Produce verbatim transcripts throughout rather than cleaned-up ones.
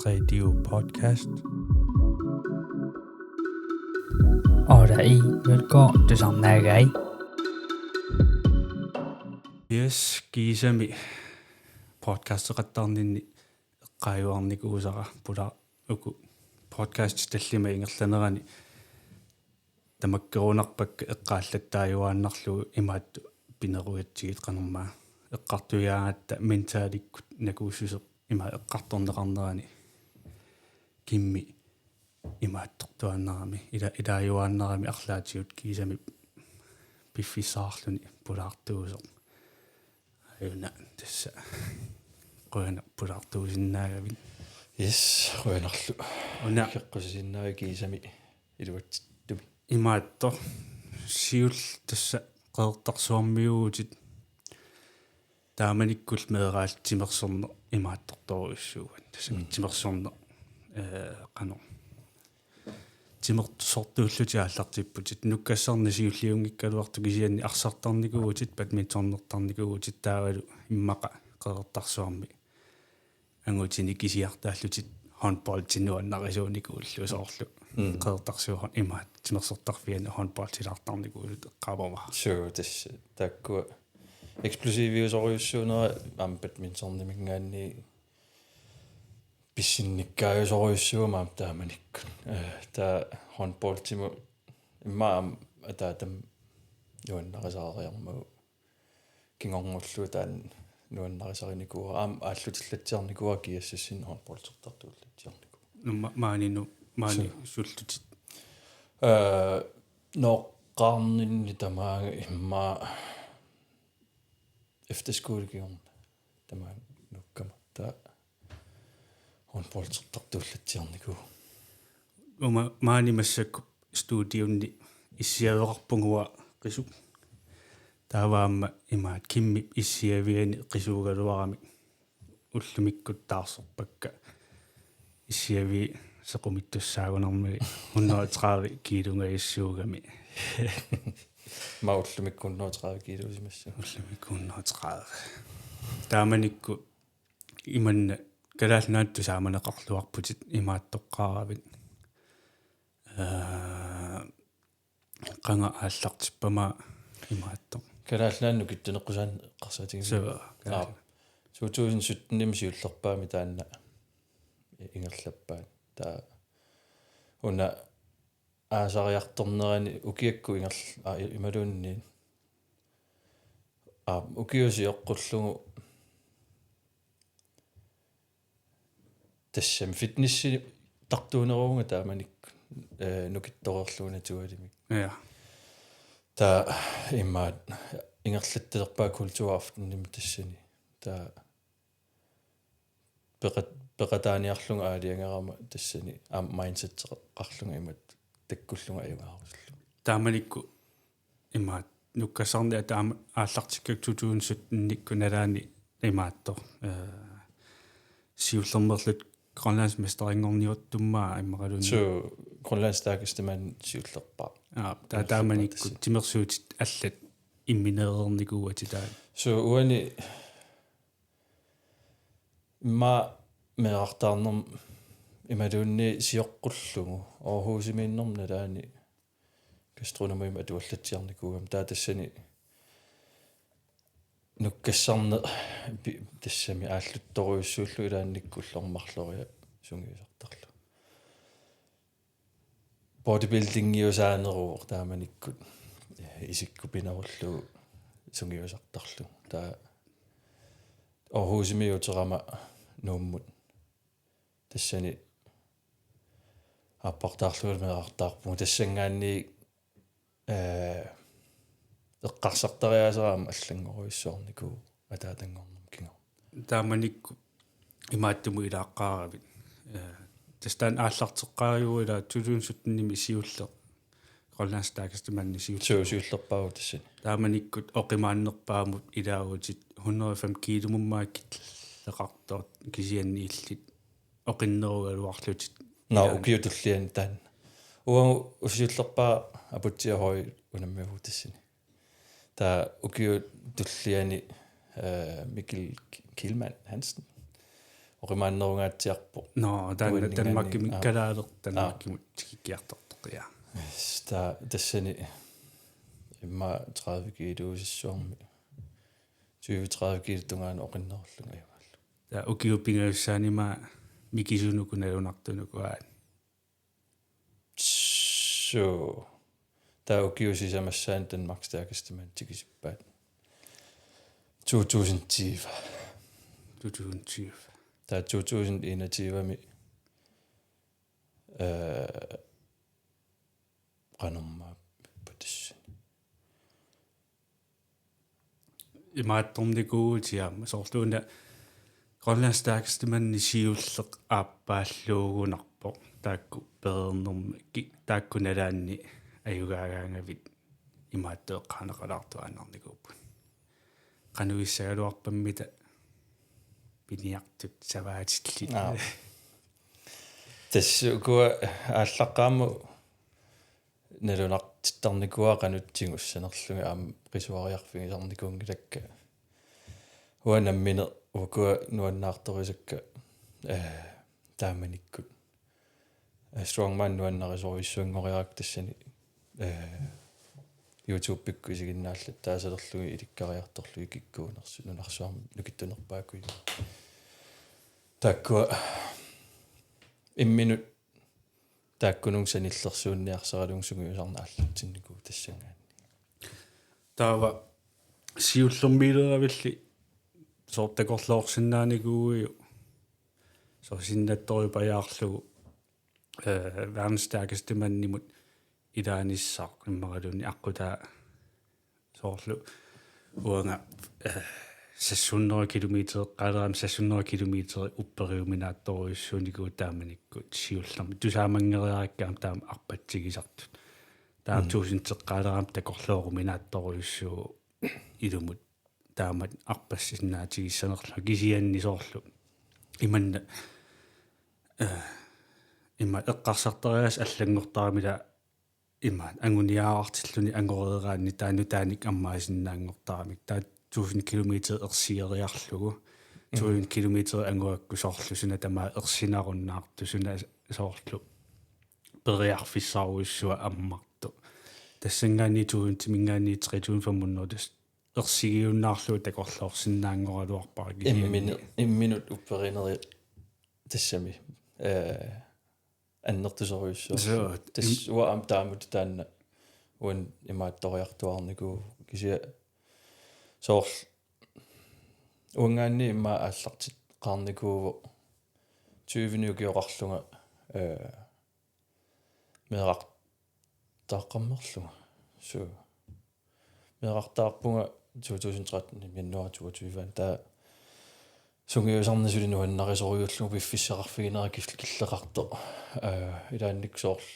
Radio Podcast. Otte i velkommen til Samnagai. Yes, kiisami podcasteqattaarninni eqqaajuarnikuusara pula uku podcastit tallimat ingerlanerani tamakkerunarpakka eqqaallattaajuaannarlugu imaattoq pinerugatsigit qanormaa eqqartuigaangatta mentalikkut nakuussuseq ima eqqartorneqarnerani Kimmi imaattortuaannarami ila ilaajuaannarami arlaatigut kiisami piffissaarluni pulaartuusoq. Ajuna tassa qujanaq pulaartuusinnaagavit. Yes, qujanarlu. Una qeqqusisinnaavit kiisami iluatsittumi. Imaattoq siulleq tassa Qeqertarsuarmiuuvutit taamanikkut meeraalluni timersorneq imaattortorujussuuvoq. Tassa mm. Timersorneq, eh, qanoq. Timersortuullutit aallartipputit. Nukkassarni siulliunngikkaluartoq kisianni arsartarnikuuvutit, badmintonertarnikuuvutit taavalu immaqa Qeqertarsuarmi angutini kisiartaallutit håndboldi nuannarisuunikuullugu soorlu. Mm. Qeqertarsuaq imaattoq timersortarfiani håndboldilaartarnikuusoq eqqaamavara. Suu, tassa taakkua eksplosiviusorujussuunera aamma badmintoniminngaanniit pissinnikkaajusorujussuuvoq aamma taamanikkut. Eh, taava håndboldimut immaqa aamma ataatama nuannarisariarmagu kingornullu taanna nuannarisarinikuuara aamma aallutillatsiarnikuuara G S S-imi håndboldertartuullatsiarnikuuara. Numa maani nu-, maani suu. Sullutit. Eh, nooqqaarninni tamaanga immaqa efterskole kingorna. Tamaanga nukkama. Taava håndboldertartuullatsiarnikuuvoq. Uuma maani massakkut studiunni issiaveqarpunga uanga qisuk. Taava aamma imaattoq Kimmip issiaviani qisuugaluaramik ullumikkut taarserpakka. Issiavii sequmittussaagunarmagit hundrede tredive kiilungajassuugami. Aamma ullumikkut hundrede tredive kiiluusimassagama. Ullumikkut hundrede tredive. Taamanikkut imanna Kalaallit Nunaata saamaneqarluarputit imaattoqqaaravit. Eh, qanga aallartippama imaattoq. Kalaallit Nunaanni nukittuneqqusaannik eqqarsaatigalugu. Suu. Aap. To tusind sytten-imi siullerpaamik taanna ingerlappaat. Taava una aasariartornerani ukiakkut ingerl-, aa, imaluunniit. Aap, ukiut sioqqullugu tassami fitnessittartuuneruvunga taamanikkut, eh, nukittoreerlugu natualimik. Ja. Taava imaattoq ingerlattalerpaa kulturaftenimi tassani. Taava peqat-, peqataaniarlunga aalajangerama tassani aamma mindseteqarlunga imatut takkullunga ajugaarusullugu. Taamanikkut imaattoq nukkassarni ataama aallartikkakku to tusind sytten-ikkut nalaani imaattoq, eh, siullermeerlutit Grønlandsmesterinngorniuttummaa immaqaluunniit. Suu, Grønlands Stærkeste Mand siullerpaaq. Aa, ta-, taamanikkut timersuutit allat immineereernikuuatit taanna. Suu, uani immaqa meerartaarnermut imaluunniit sioqqullugu Aarhusimiinnerma nalaani gastronomimik atuallatsiarnikuugama taava tassani nukkassarneq pi-, tassami aalluttorujussuullugu ilaannikkut ullormut marloriarlunga sungiusartarlugu. Bodybuildingiusaaneruvoq taamanikkut, eh, isikkupinerullugu sungiusartarlugu. Taava Aarhusimiiuterama Nuummut. Tassani aappartaarlunga meerartaarpunga tassanngaanniit, eh, eqqarsartariaaserama allanngorujussuarnikuuvoq ataatanngornerma kingorna. Taamanikkut imaattumut ilaaqqaaravit. Eh, tassa taanna aallarteqqaajuvoq ilaa to tusind sytten-imi siulleq Grønlands Stærkeste Mand-i siulleq. Suu, siullerpaavoq tassani. Taamanikkut oqimaannerpaamut ilaavutit hundrede og fem kiilumut aamma killeqartoq kisianni illit oqinnerugaluarlutit. Naa, ilaana. Ukiut tulliani taanna. Uagut siullerpaaq Aputsiaq Høegh unammivugut tassani. Taava ukiut tulliani, eh, Mikkel K-, Kielmann Hansen oqimaannerungaatsiarpoq. Nå, taanna Uinningaanni. Danmarkimut Aa. Kalaallit Danmarkimut tikikkiartortoq, ja. Taa tassani immaqa tredive kiiluusissuarmi. Tyve tredive kiilut tungaanut oqinnerullunga ajugaallunga. Taava ukiut pingajussaanni aamma mikisunuku nalunartunuku aat. Suu. Taava ukiut sisamassaanni Danmarks Stærkeste Mand tikisippaat. To tusind tyve. To tusind tyve. Taava to tusind enogtyve-mi, øh, qanormaa på det. Imaattornikuuvutit aamma soorlu una Grønlands Stærkeste Mand-i siulleq aappaalluugunarpoq. Taakku pereernermi ki-, taakku nalaanni ajugaagaangavit imaattoq eqqaaneqalaartuaannarnikuupput. Qanoq issagaluarpammita piniartut savaatillit. Aa. Tassa ukua aallaqqaammut nalunartittarnikuuara qanoq tigussanerlugit aamma qisuariarfigisarnikuunngilakka. Uanga nammineq ukua nuannaartorisakka, øh, taamanikkut. Øh, strongman nuannarisorujussuanngoriarakku tassani, øh, YouTube-ikkut isiginnaallattaasalerlugit ilikkariartorlugit kikkuunersut nunarsuarmi nukittunerpaakujuit. Taakkua imminut taakkununnga sanillersuunniarsaralugu sungiusarneq aallartinnikuuvoq tassanngaanniit. Taava siullermiileravilli soorlu takorloorsinnaanikuuiuk soorlu sinnattorujupajaarlugu, øh, Verdens Stærkeste Mand-imut ilaanissaq immaqaluunniit aqqutaa soorlu uanga, øh, seks hundrede kilometer, eqqaalerama seks hundrede kilometer upperiuminaatsorujussuunikuuvoq taamanikkut siullermik. Tusaamanngeriarakku aamma taama arpatsigisartut. Taava mm. Tusind eqqaalerama takorlooruminaatsorujussuuvoq ilumut taamatut arpassinnaatigissanerlunga kisianni soorlu. Imanna, øh, ima eqqarsartariaaseq allanngortaramik ila imaat anguniagartilluni angoreeraanni taanna nutaanik ammaasinnaanngortaramik. Taava tusind kilometer ersigeriarlugu. Mm. Tusind kilometer angugakku soorlu suna tamaat ersinarunnaartoq suna soorlu periarfissarujussuaq ammartoq. Tassanngaanniit tusindiminngaanniit tre tusind fem hundrede tassa ersigiunnaarlugu takorloorsinnaanngoraluarpara kisianni. Imminut, imminut upperinerit tassami, øh, annertusorujussuaq. Suu, tassa im- uanga aamma taamatut taanna uani imaattoriartuaarnikuuvoq kisianni soorlu uanngaanniit immaqa aallarteqqaarnikuuvoq tyveni ukioqarlunga, øh, meerartaaqqammerlunga. Suu. Meerartaarpunga to tusind tretten januar toogtyve. Taava sungiusarneq suli nuannarisorujussuullugu piffissaqarfiginera kil-, killeqartoq. Øh, ilaannikkut soorlu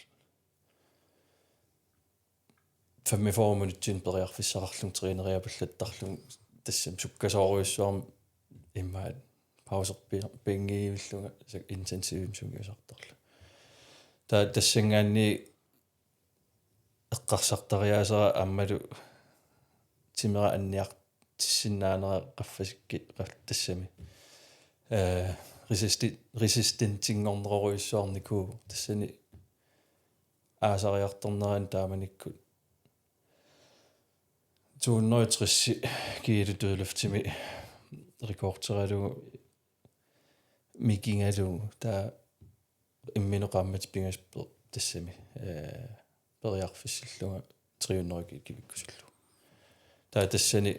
femogfyrre minutsinik periarfissaqarlunga træneriapallattarlunga tassami sukkasoorujussuarmik immaqa pauserpinngiivillunga sa-, intensivimik sungiusartarlunga. Taava tassanngaanniit eqqarsartariaasera aammalu timera anniartissinnaanera qaffasikkut qa-, tassami. Øh, resisti-, resistentinngornerorujussuarnikuuvoq tassani aasariartornerani taamanikkut to hundrede og tres kiilo dødløftimi rekorderalugu mikigalugu taava imminut qaammatit pingasut tassami, øh, periarfissillunga tre hundrede kiilu kivikkusullugu. Taava tassani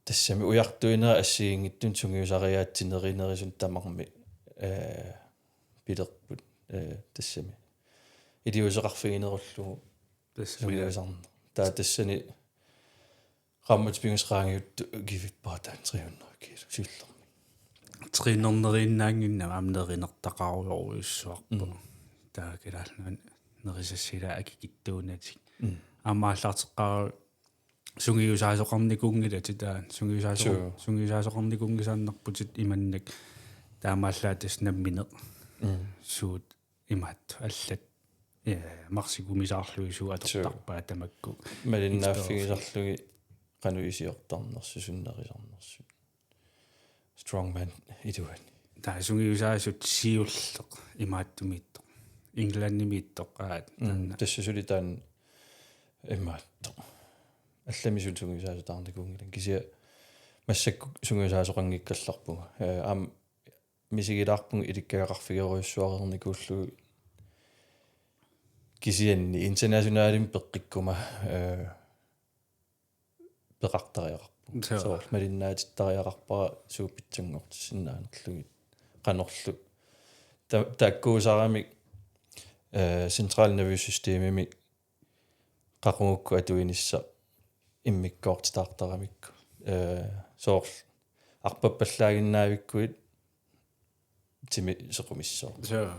tassami ujartuinera assigiinngitsunik sungiusariaatsit nerinerisut tamarmik, øh, pilerput, øh, tassami iliuuseqarfiginerullugu. Tassami. Sungiusarneq. Taava tassani qaammatit pingasut qaangiuttut kivippara taanna tre hundrede kiilu siullermik. Trænerneriinnaannginnami aamma nerinertaqarujorujussuarpoq. Mm. Taava Kalaallit Nunaanni nerisassilaat akikitsuunatik. Mm. Aamma aallarteqqaarpara sungiusaasoqarnikuunngilatit taanna, sungiusaasoqar-, suu, sungiusaasoqarnikuunngisaannarputit imannak taamaallaat tassa nammineq. Mm. Suut imaattoq allat, øh, marsikumisaarlugit suut atortarpaat, suu, tamakku. Malinnaaffigisarlugit qanoq iliortarnersut sunnerisarnersut. strongman iluani. Taava sungiusaasut siulleq imaattumiittoq. Englandimiittoq aat. Mm, taanna. Tassa suli taanna imaattoq. Allamik suli sungiusaasutaarnikuunngilanga. Kisianni massakkut sungiusaasoqanngikkallarpunga. Eh, aamma misigilaarpunga ilikkagaqarfigerujussuarnikuullugu. Kisianni internationalimik peqqikkuma, eh, peqartariaqarpunga. Joo. Soorlu malinnaatittariaqarpara suut pitsanngortissinnaanerlugit. Qanorlu. Ta-, taakkuusaramik, eh, central nervesystemimik qaqugukkut atuinissaq immikkoortitaartaramikku. Eh, soorlu arpappallaaginnaavikkuit timi sequmissaaq. Joo.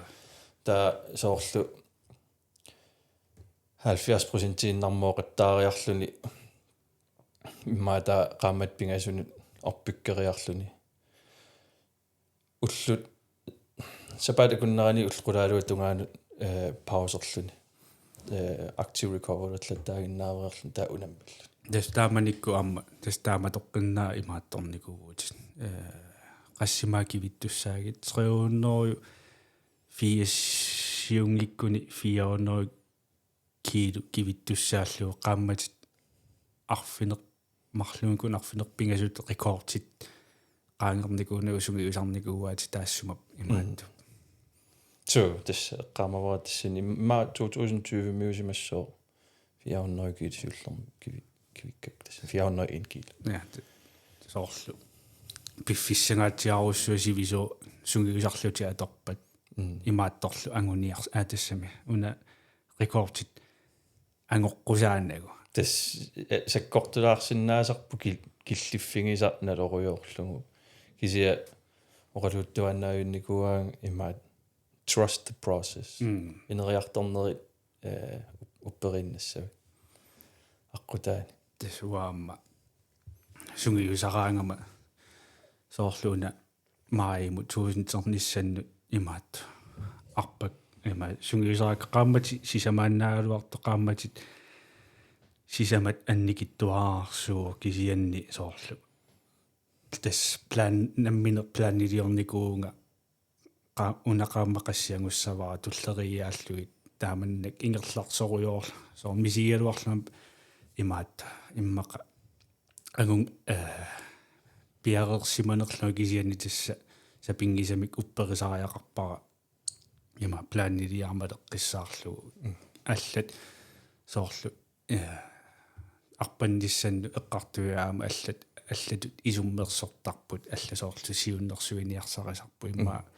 Taava soorlu halvfjerds procentiinnarmooqattaariarluni immaqa taava qaammatit pingasunut orpikkeriarluni. Ullut sapaatip akunnerani ullut qulaaluat tungaanut, eh, pauserluni. Eh, active recovery-lattaaginnaareerluni taava unammilluni. Tassa taamanikkut aamma, tassa taamatoqqinnaaq imaattornikuuvutit. Eh, qassimaa kivittussaagit, tre hundrede firsiunngikkuni fire hundrede kilo kivittussaallugu qaammatit arfineq-, marlunnguit arfineq-pingasut rekordit qaangernikuunagu sungiusarnikuuaatit taassuma imaattoq. Mm. Suu, tassa eqqaamavara tassani immaqa to tusind tyve-miusimassooq fire hundrede kilo siullermik kivi-, kivikkakku tassa fire hundrede og en kilo. Ja, det, soorlu. Piffissangaatsiarujussuaq sivisooq sungiusarlutit atorpat. Mm. Imaattorlu anguniars-, aa, tassami. Una rekordit angoqqusaannagu. Tassa, eh, sakkortulaarsinnaasarpoq kil-, killiffigisaq nalorujoorlugu. Kisianni oqaluttuaannaavinnikuugaanga imaattoq trust the process. Mm. Ineriartornerit, eh, up-, upperiinnassavit. Aqqutaani. Tassa uanga aamma sungiusaraangama soorlu una maajimut tuusinternissannut imaattoq. Arpak-, ima sungiusarakku qaammatit sisamaannaagaluartoq, qaammatit sisamat annikitsuararsuuvoq kisianni soorlu. Tassa plan-, nammineq planiliornikuuvunga qa-, una qaammat qassiagussavara tulleriiaallugit taamannak ingerlarsorujoorlunga. Soorlu misigigaluarlunga imaattoq immaqa angun-, eh, piareersimanerlunga kisianni tassa sapinngisamik upperisariaqarpara ima planiliarmaleqqissaarlugu. Mm. Allat soorlu, eh, arpannissannut eqqartuigaangama allat, allatut isummersortarput, allat soorlu siunnersuiniarsarisarput, immaqa. Mm.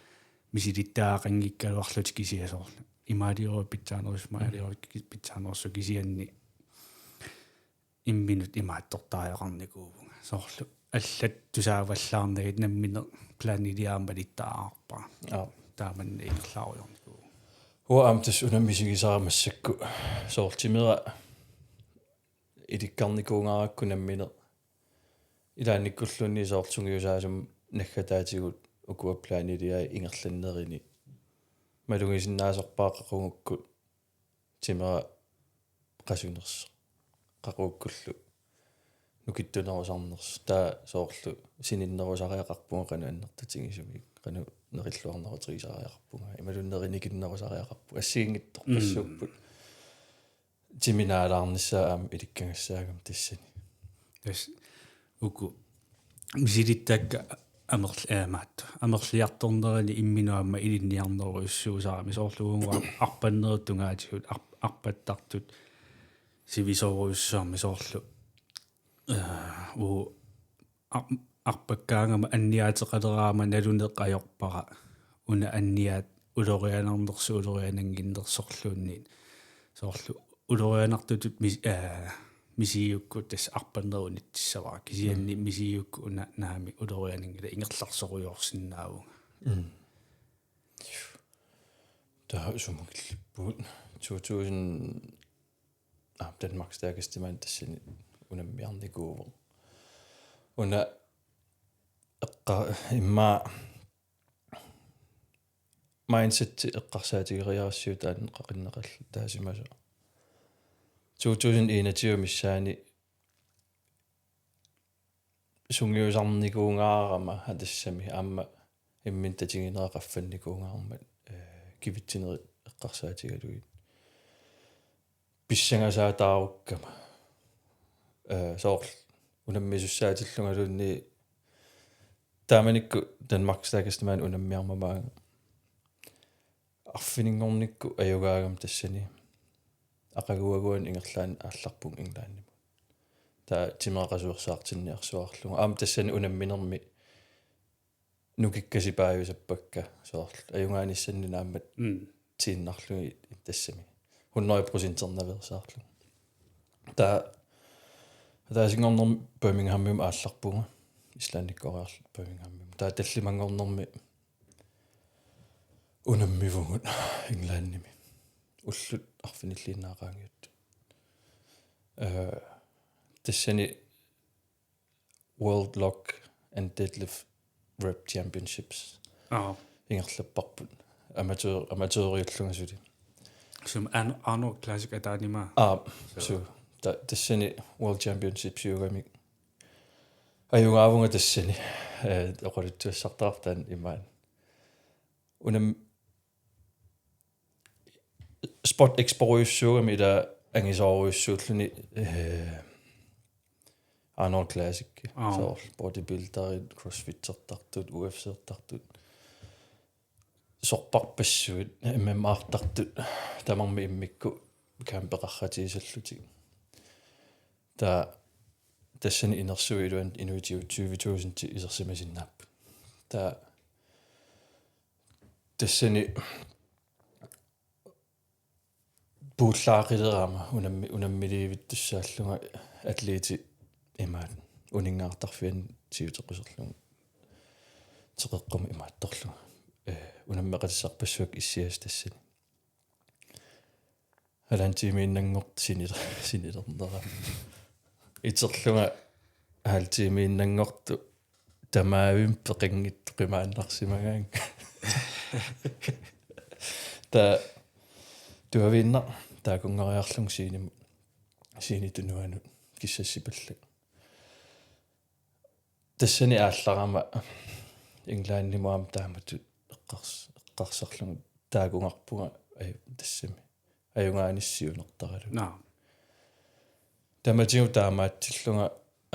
Misilittagaqanngikkaluarlutik kisianni soorlu. Imaaliorlugu pitsaanerus-, mm, imaaliorlugu pitsaanerussaaq kisianni imminut imaattortariaqarnikuuvunga. Soorlu allat tusaavallaarnagit nammineq planiliarmalittariaqarpara. Aap. Taamannak ingerlaarujoornikuuvunga. Uanga aamma tassa una misigisara massakkut soorlu timera ilikkarnikuugaarakku nammineq. Ilaannikkulluunniit soorlu sungiusaasumik naggataatigut ukua planiliai ingerlannerini. Malugisinnaasarpara qaqugukkut timera qasunersoq. Qaqugukkullu nukittunerusarnersoq. Taava soorlu sininnerusariaqarpunga qanoq annertutigisumik. Qanoq nerilluarnerutigisariaqarpunga. Imaluunniit nerinikinnerusariaqarpunga. Assigiinngitsorpassuupput. Mm. Timi naalaarnissaa aamma ilikkagassaagami tassani. Tassa uku misilittakkakka amerl-, eh, maat. Amerliartornerini imminut aamma ilinniarnerujussuusarami soorlu uagut arpannerit tungaatigut arp-, arpattartut sivisoorujussuarmik soorlu, eh, u-, ar-, arpakkaangama anniaateqaleraangama naluneq ajorpara. Una anniaat ulorianarnersoq ulorianannginnersorluunniit. Soorlu ulorianartutut mis-, eh, misigigukku tassa arpannerit unitsissavara. Kisianni. Mm. Misigigukku una naamik uloriananngilaq ingerlarsorujoorsinnaavunga. Mm. Taava sumut killippugut. To tusind, ah, Danmarks Stærkeste Mand tassani unammiarnikuuvoq. Una eqqa-, immaqa mindset eqqarsaatigeriarassiuk taanna qaqinneqarlu taasimasoq. To tusind enogtyve missaani sungiusarnikuungaarama tassami aamma imminut tatiginera qaffannikuungaarmat, eh, kivitsinerit eqqarsaatigalugit. Pissangasaataarukkama. Eh, soorlu unammisussaatillungaluunniit taamanikkut Danmarks Stærkeste Mand unammiarmammaanga. Arfininngornikkut ajugaagama tassani aqaguaguani ingerlaannaq aallarpunga Englandimut. Taava timera qasuersaartinniarsuarlunga. Aamma tassani unamminermi nukikkasipaajusappakka soorlu. Ajugaanissanni naammat Mm. tiinnarlugit tassami. Hundrede procenternaveersaarlunga. Taava ataasinngornermi Birminghamimut aallarpunga. Islandikkoriarluta Birminghamimut. Taava tallimanngornermi unammivugut Englandimi. Ullut arfinilliinnaat qaangiuttut. Eh, tassani World Log and Deadlift Rep Championships Aa. ingerlapparput. Amatør-, amatøriullunga suli. Sumi An-, Arnold Classic ataanima. Aa, Suu. suu. Ta-, tassani World Championships-iugamik. Ajugaavunga tassani. Eh, oqaluttuassartaqarpoq taanna imaat. Unam-, Sport Expo-rujussuugami ila angisoorujussuulluni, eh, Arnold Classic. Aa. Soorlu bodybuilderit, crossfittertartut, U F C-rtartut. Sorpassuit, M M A-rtartut, tamarmik immikkut campeqarratigisallutik. Taava tassani inersuit iluanni inuit tyve tusind isersimasinnaapput. Taava tassani puullaaqilerama unammi-, unammiliivittussaallunga atleetit imaat uninngaartarfianni siuteqquserlunga teqeqqumut imaattorlunga. Eh, unammeqatissarpassuakka issiasut tassani. Halvanden time-innanngortoq siniler-, sinilernerama. Iterlunga halv time-innanngortoq tamaavimmik peqanngitsoq qimaannarsimagaannga. Taava tuaviinnaq taakkunngoriarlunga scenimut, scenip tunuanut kissassipallak. Tassani aallarama Englandimut aamma taamatut eqqars-, eqqarsarlunga taakunarpunga aju-, tassami. Ajugaanissiuunertaralugu. Naa. Tamatigut taamaatsillunga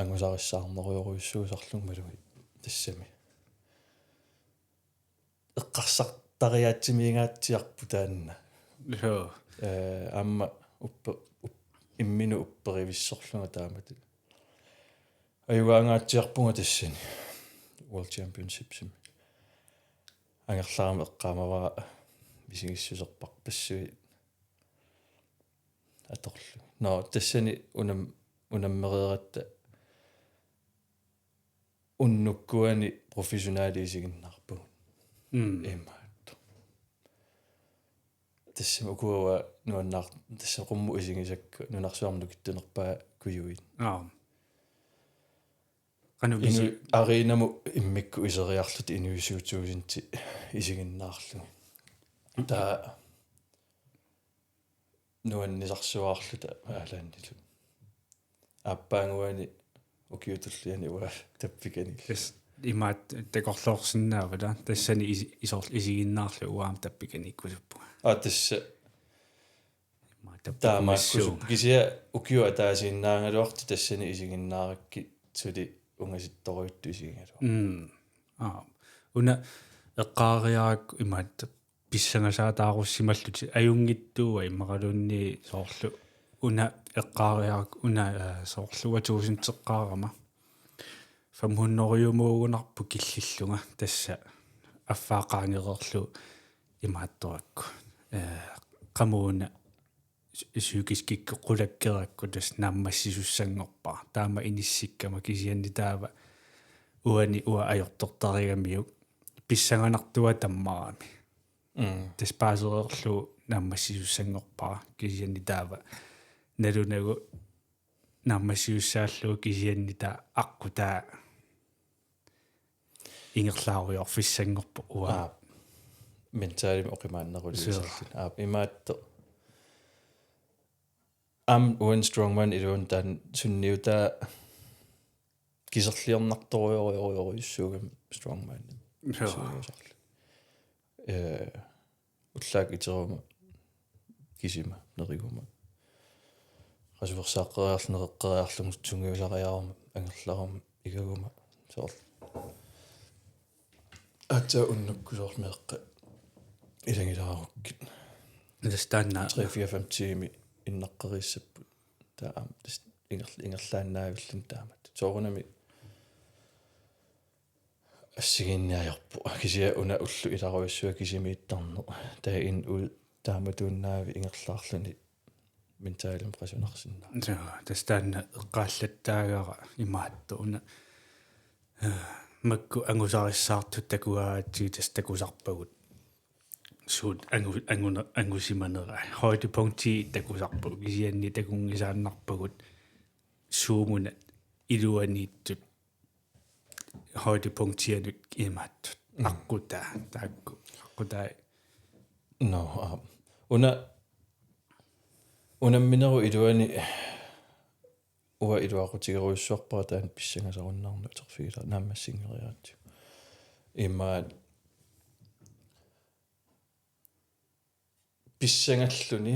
angusarissaarnerujorujussuusarlunga malugit tassami. Eqqarsartariaatsimiingaatsiarpoq taanna. Joo. Eh, aamma uppe-, up-, imminut upperivissorlunga taamatut. Ajugaangaatsiarpunga tassani World Championshipsimi. Angerlarama eqqaamavara misigissuserparpassuit atorlugit. Nå, tassani unam-, unammereeratta unnukkuani professionelit isiginnaarpagut. Mm. Imaattoq. Tassami ukua nuannaar-, tassami qummut isigisakka nunarsuarmi nukittunerpaat kujuit. Aa. Qanoq inu-, pisi- arenamut immikkut iseriarluta inuit syv tusind isiginnaarlugit. Taava nuannisarsuaarluta aalaannilu. Aappaaguani ukiut tulliani uanga tappikani. Tassa imaattoq takorloorsinnaavara. Tassani is-, isorl-, isiginnaarlunga uanga aamma tappikanikkusuppunga. Aa, tassa Imaattoq taamaakkusuppunga. Kisianni ukiut ataasiinnaagaluartut tassani isiginnaarakkit suli ungasittorujuttut isigigaluarput. Mm. Aa. Una eqqaariarakku imaattoq pissangasaataarussimallutik ajunngitsuuat immaqaluunniit soorlu una eqqaariarakku una, eh, soorlu uanga tuusinteqqaarama. Fem hundrede euromuugunarpoq killillunga tassa affaa qaangereerlugu imaattorakku. Eh, qamuuna psy-, psykiskikkut qulakkeerakku tassa naammassisussanngorpara. Taama inissikkama kisianni taava uani uanga ajortortarigamiuk pissanganartuata tammarami. Mm. Tassa paasereerlugu naammassisussanngorpara kisianni taava nalunagu naammassisussaallugu kisianni taava aqqutaa ingerlaarujoorfissanngorpoq uanga. Aap. Mentalimik oqimaanneruliusarluni. Sure. Aap, imaattoq. Aamma uani strongman iluani taanna sunniutaa kiserliornartorujorujorujussuugami strongman. Joo. Sungiusarluni. Eh, ullaakkut iteruma kisima neriguma. Qasuersaaqqeriarlunga, neqeqqeriarlunga sungiusariaruma, angerlaruma, igaguma. Soorlu. Aatsaat unnukkut soorlu meeqqat ilagilaarukkit. Tassa taanna. Tre, fire, fem timer innaqqeriissapput. Taava tassa inger-, ingerlaannaavilluni taamatut. Soorunami assigiinniarpoq. Kisianni una ulloq ilarujussuaq kisimiittarneq. Dagen ud taamatuinnavik ingerlaarluni mentalimik qasunarsinnaa. Joo, tassa taanna eqqaallattaagara imaattoq una, eh, makku angusarissaartut takugaangatsigit tassa takusarpagut. Suut angu-, anguna-, angusimanerai. Højdepunkti takusarpagut. Kisianni takunngisaannarpagut suumunat iluaniittut højdepunktianut imaattut. Mm. Aqqutaa, taakku. Aqqutaa. Nå, aap. Una, unamminerup iluani uanga iluaqutigerujussuarpara taanna pissangasarunnaarneq uterfigilaarlugu naammassinngereeratsigu. Imaat pissangalluni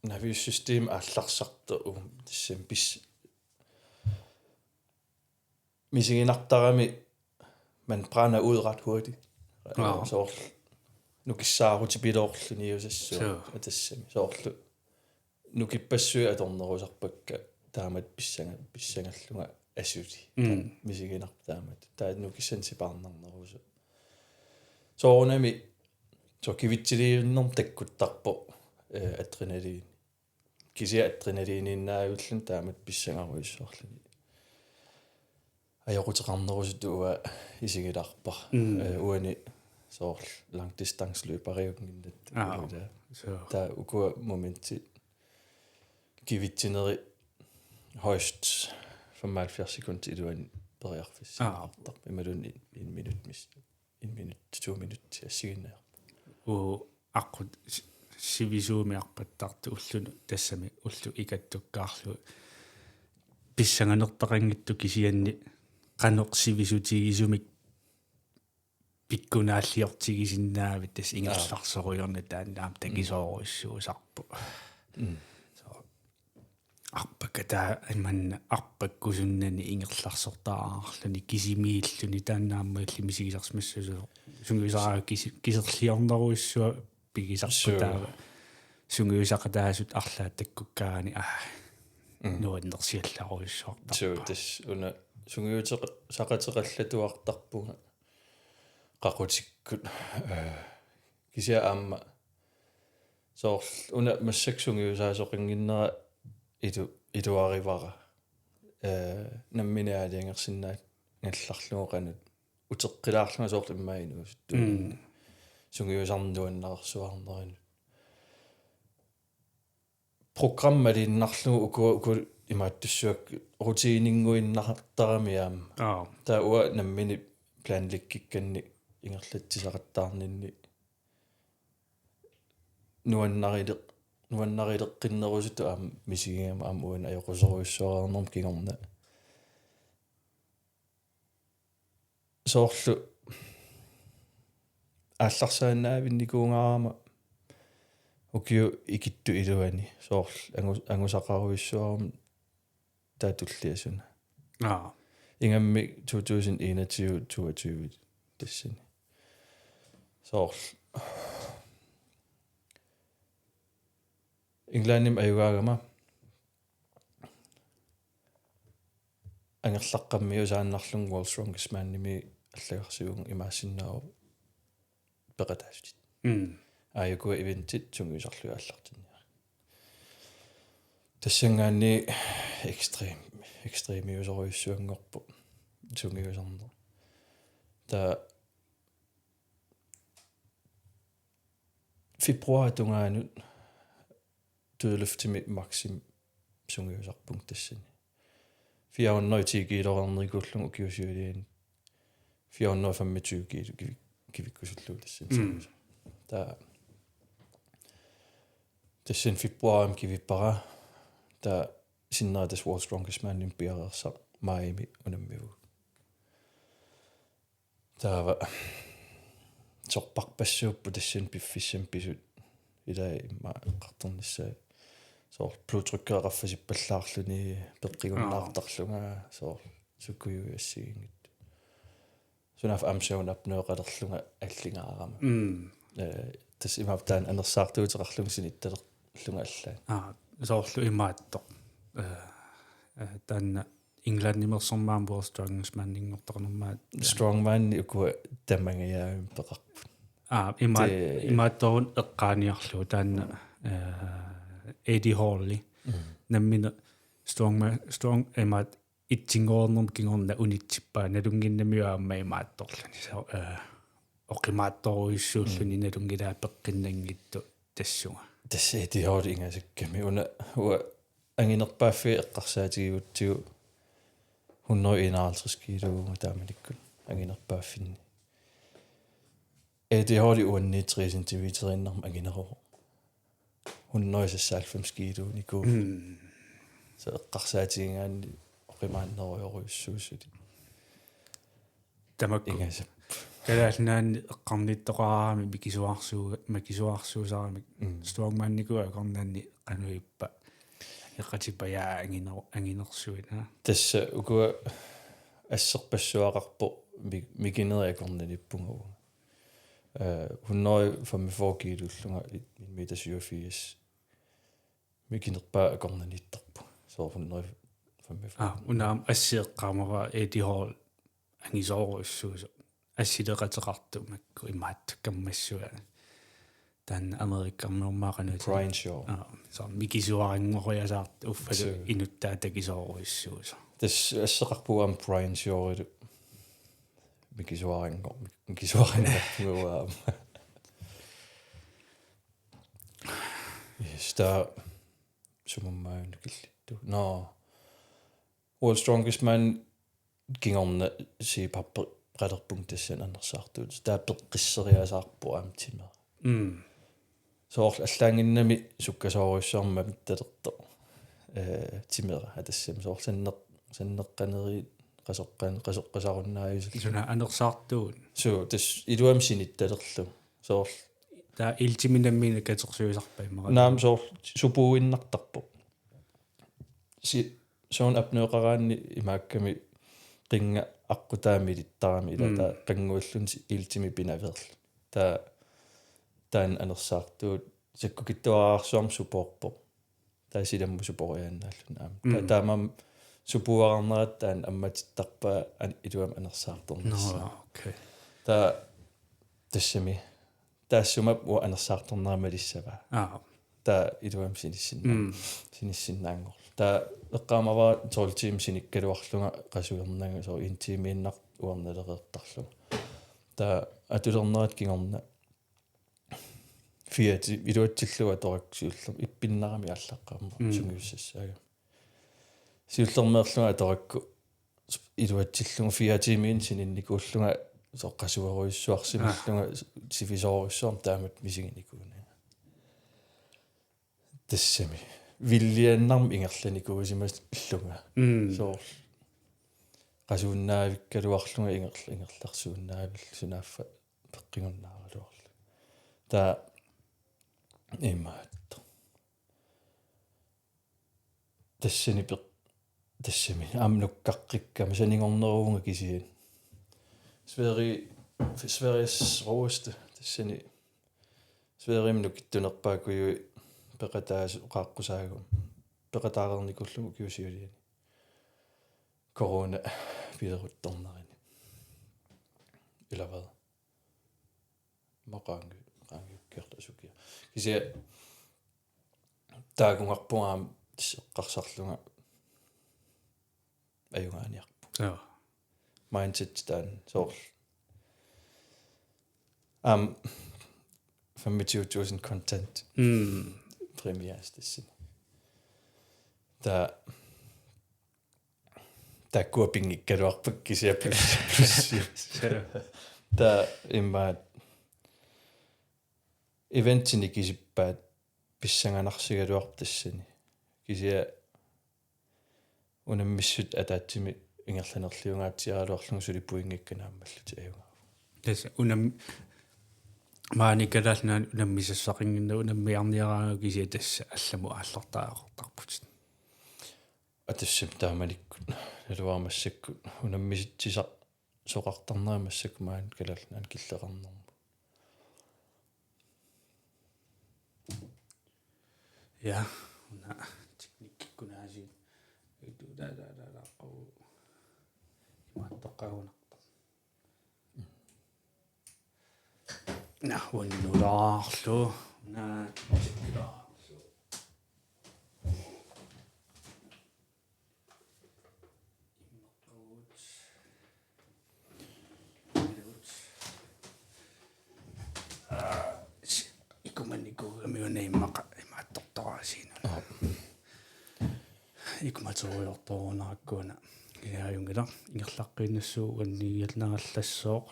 nervesystem aallarsartoq, um, tassami pis-, misiginartarami man brænder ud ret hurtigt. Joo. Soorlu nukissaarutipiloorluniusassuaq. Joo. Tassami soorlu nukippassuit atornerusarpakka taamatut pissanga-, pissangallunga asuli. Mm. Misiginarpoq taamatut. Taava nukissanik sipaarnarnerusoq. Soorunami soorlu kivitsiliivinnermut takkuttarpoq, eh, adrenalin. Kisianni adrenaliniinnaavilluni taamatut pissangarujussuarluni. Ajoquteqarnerusutut uanga isigilaarpara. Mm. Eh, uani soorlu langdistanceløberiunnginnatta. Aa. Ilaa. Suu. Taava ukua momentit kivitsineri højst femoghalvfjerds sekund iluani periarfissi. Aa. Imaluunniit en minut mis-, en minut, to minut assigiinnaarpoq. Uu, aqqut si-, sivisuumik arpattartut ullunut tassami ulloq ikattukkaarlugu pissanganertaqanngitsoq, kisianni qanoq sivisutigisumik pikkunaalliortigisinnaavit tassa ingerlarsorujoornani taanna aamma takisoorujussuusarpoq. Mm. Suu. Arpakka taava imanna arpakkusunnani ingerlarsortaraluarluni kisimiilluni taanna aamma illit misigisarsimassasoq sungiusaraangat kisi-, kiserliornerujussuaq pigisarput. Suu. Taava sungiusaqataasut arlaat takkukkaangaanni aa, Mm. nuannersiallarujussuartarpaa. Suu, tassa una sungiuteqa-, saqateqallatuartarpunga qaqutikkut, eh, kisianni aamma soorlu una massakkut sungiusaasoqannginnera ilu-, iluarivara. Eh, nammineq aalajangersinnaallarlugu qanoq uteqqilaarlunga soorlu immaqa inuusuttuullunga. Mm. Sungiusarneq nuannaarsuarnerinut. Programmaliinnarlugu uku, uku imaattussuakka rutiininnguinnartarami aamma. Aa. Taava uanga nammineq planlæggikkanni ingerlatsisaqattaarninni nuannarileq-, nuannarileqqinnerusutut aamma misigigama aamma uani ajoquserujussuarnerma kingorna. Soorlu aallarsaannaavinnikuugaarama ukiut ikittut iluani soorlu angu-, angusaqarujussuarama taava tullia suna. Aa. Ingammik to tusind enogtyve, toogtyve tassani. Soorlu Englandimi ajugaagama angerlaqqammiusaannarlunga World's Strongest Manimi allagarsivugut, imaassinnaavoq peqataasutit. Mm. Aajuku eventit sungiusarlugit aallartinniarlugu. Tassanngaanniit ekstrem-, ekstremiusorujussuanngorpoq sungiusarneq. Taava februarip tungaanut dødløftimi maksimum sungiusarpunga tassani. Fire hundrede ti kiloreernikuullunga ukiup siuliani. Fire hundrede femogtyve kilo kivi-, kivikkusullugu tassani. Mm. Taava tassani februarimi kivippara. Taava sinnera tassa World's Strongest Manimi piareersaq maajimi unammivugut. Taava sorpassuupput tassani piffissami pisut, ilaa immaqa eqqartornissaat, soorlu blodtrykki qaffasippallaarluni peqqigunnaartarlunga, soorlu sukkujui assigiinngitsut. Sunaaffa aamma søvnapnøeqalerlunga allingaarama. Mm. Eh, tassa imaappoq taanna anersaartuuteqarlunga sinittalerlunga allaat. Aa, soorlu imaattoq. Eh, eh, taanna Englandimersormat aamma World's Strongest Maninngortoqarnermaat. Strongmani ukua tamangajaavimmi peqarput. Aa, imaat-, Tee- imaattoruna eqqaaniarlugu taanna, eh, Eddie Halli. Mm. Nammineq strongma-, strong, imaat itsinngornermut kingorna unitsippaa, nalunnginnamiuk aamma imaattorluni. So, eh, oqimaatsorujussuulluni Mm. nalunngilaat peqqinnanngitsoq tassunga. Tassa Eddie Hall ingasakkami una uanga anginerpaaffiga eqqarsaatigigutsigu hundrede enoghalvtreds kiluuvunga taamanikkut anginerpaaffinni. Eddie Hall uannit tre centimeteriinnarmik anginerovoq. Hundrede seksoghalvfems kiluunikuuvoq. Mm. Så eqqarsaatigigaanni oqimaannerujorujussuusutit. Tamakku. Ingasap. Kalaallit Nunaanni eqqarnittoqaraangamik mikisuarsuu-, mikisuarsuusaramik. Mm. Strongmanikuuvoq akornanni qanoq ippa. Eqatipaja anginer-, anginersuina. Tassa ukua asserpassuaqarpoq mi-, mikinerit akornanniippunga uanga. Eh, hundrede femogfyrre kiluullunga en meter syvogfirs. Mikinerpaaq akornanniittarpunga. Soorlu hundrede femogfyrre. Aa, una aamma assi eqqaamavara Eddie Hall angisoorujussuusoq. Assileqateqartoq makku imaattoq kammassuaq. Taanna Amerikamiormaaqanut. Brian Shaw. Aa, soorlu mikisuaranngoriasaartoq uffalu Suu. Inuttaa takisoorujussuusoq. Tassa asseqarpunga aamma Brian Shawilu. Mikisuaranngor-, mikisuaranngorpunga aamma. Yes, taava sumummaajunnu killittu. Nå. World's Strongest Man kingorna CPAP-eqalerpunga tassani anersaartuut. Taava peqqisseriasaarpoq aamma timera. Mm. Soorlu allaannginnami sukkasoorujussuarmik mamittalertoq. Eh, timera atassami soorlu sanneq-, sanneqqanerit qasoqqan-, qasoqqasarunnaavisallu. Suna anersaartuut. Suu, tassa iluamik sinittalerlugu. Soorlu. Taava iltiminammiina katersuisarpa immaqa? Naamik soorlu supuuinnartarpoq. Si-, søvnapnøeqaraanni imaakkami qinnga aqqutaa milittarami ilaa Mm. taava qanngualluni si-, iltimi pinaveerluni. Taava taanna anersaartuut sakkukitsuararsuarmik supoorpoq. Taava silammut suporiaannaalluni aamma. Taava Mm. taamaammat supuararnerat taanna ammatittarpaa an-, iluamik anersaartornissaa. Nå, okay. Taava tassami. Taassuma uanga anersaartornera malissavaa. Aa. Taava iluamik sinissinna-, Mm. sinissinnaanngorlugu. Taava eqqaamavara tolv timer sinikkaluarlunga qasuernanga soorlu en timiinnaq uernalereertarlunga. Taava atulernerat kingorna fire ti-, iluatsillugu atorakku siullermik ippinnarami aallaqqaammut Mm. sungiussassaagamik. Siullermeerlunga atorakku iluatsillugu fire timiinik sininnikuullunga soorlu qasuerujussuarsimallunga Ah. sivisoorujussuarmik taamatut misiginikuunanga. Tassami. Villiannarmi ingerlanikuusimasallunga. Mm. Soorlu. Qasuunnaavikkaluarlunga ingerl-, ingerlarsuunnaavillu sunaaffa peqqigunnaaraluarlunga. Taava imaattoq. Tassani peq-, tassami aamma nukkaqqikkama sanigorneruvunga kisianni. Sverige, Sveriges råeste, tassani Sverigemi nukittunerpaakkujui peqataasoq qaaqqusaagami. Peqataareernikuullugu ukiup siuliani. Corona pileruttornerini. Ilaa. Maqaangi, maqaangiukkiartoq sukia. Kisianni taakunngarpunga aamma tassa eqqarsarlunga ajugaaniarpunga. Joo. Mindset taanna soorlu. Aamma femogtyve tusind kontant. Mm. Præmie tassani. Taava taakkua pinngikkaluarpakka kisianni plus, plus. Sure. Taava immaqa eventini kisippaat pissanganarsigaluarpoq tassani. Kisianni unammissutip ataatsimik ingerlanerliungaatsiaraluarlunga suli pointikka naammallutik ajugaavunga. Tassa unam-, maani Kalaallit Nunaanni unammisassaqannginnakku unammiarniaraangakkit kisianni tassa allamut aallartariaqartarputit. Aa, tassami taamanikkut naluara massakkut unammisitsisoqartarnera massakkut maani Kalaallit Nunaanni killeqarnermut. Ja, una teknikkikkut aasiit. Itu da da da da qau. Imaattoqqagunartoq. Naa, uannulaarlu. Naa, tikkilaarlu. Immaqqagut. Immaqqagut. Aa, si-, ikumannikuugami una immaqa imaattortoraasiinut. Aap. Ikumaterujoortorujunarakku una. Kisianni ajunngilaq, ingerlaqqiinnassuugut uanniiginnarallassooq.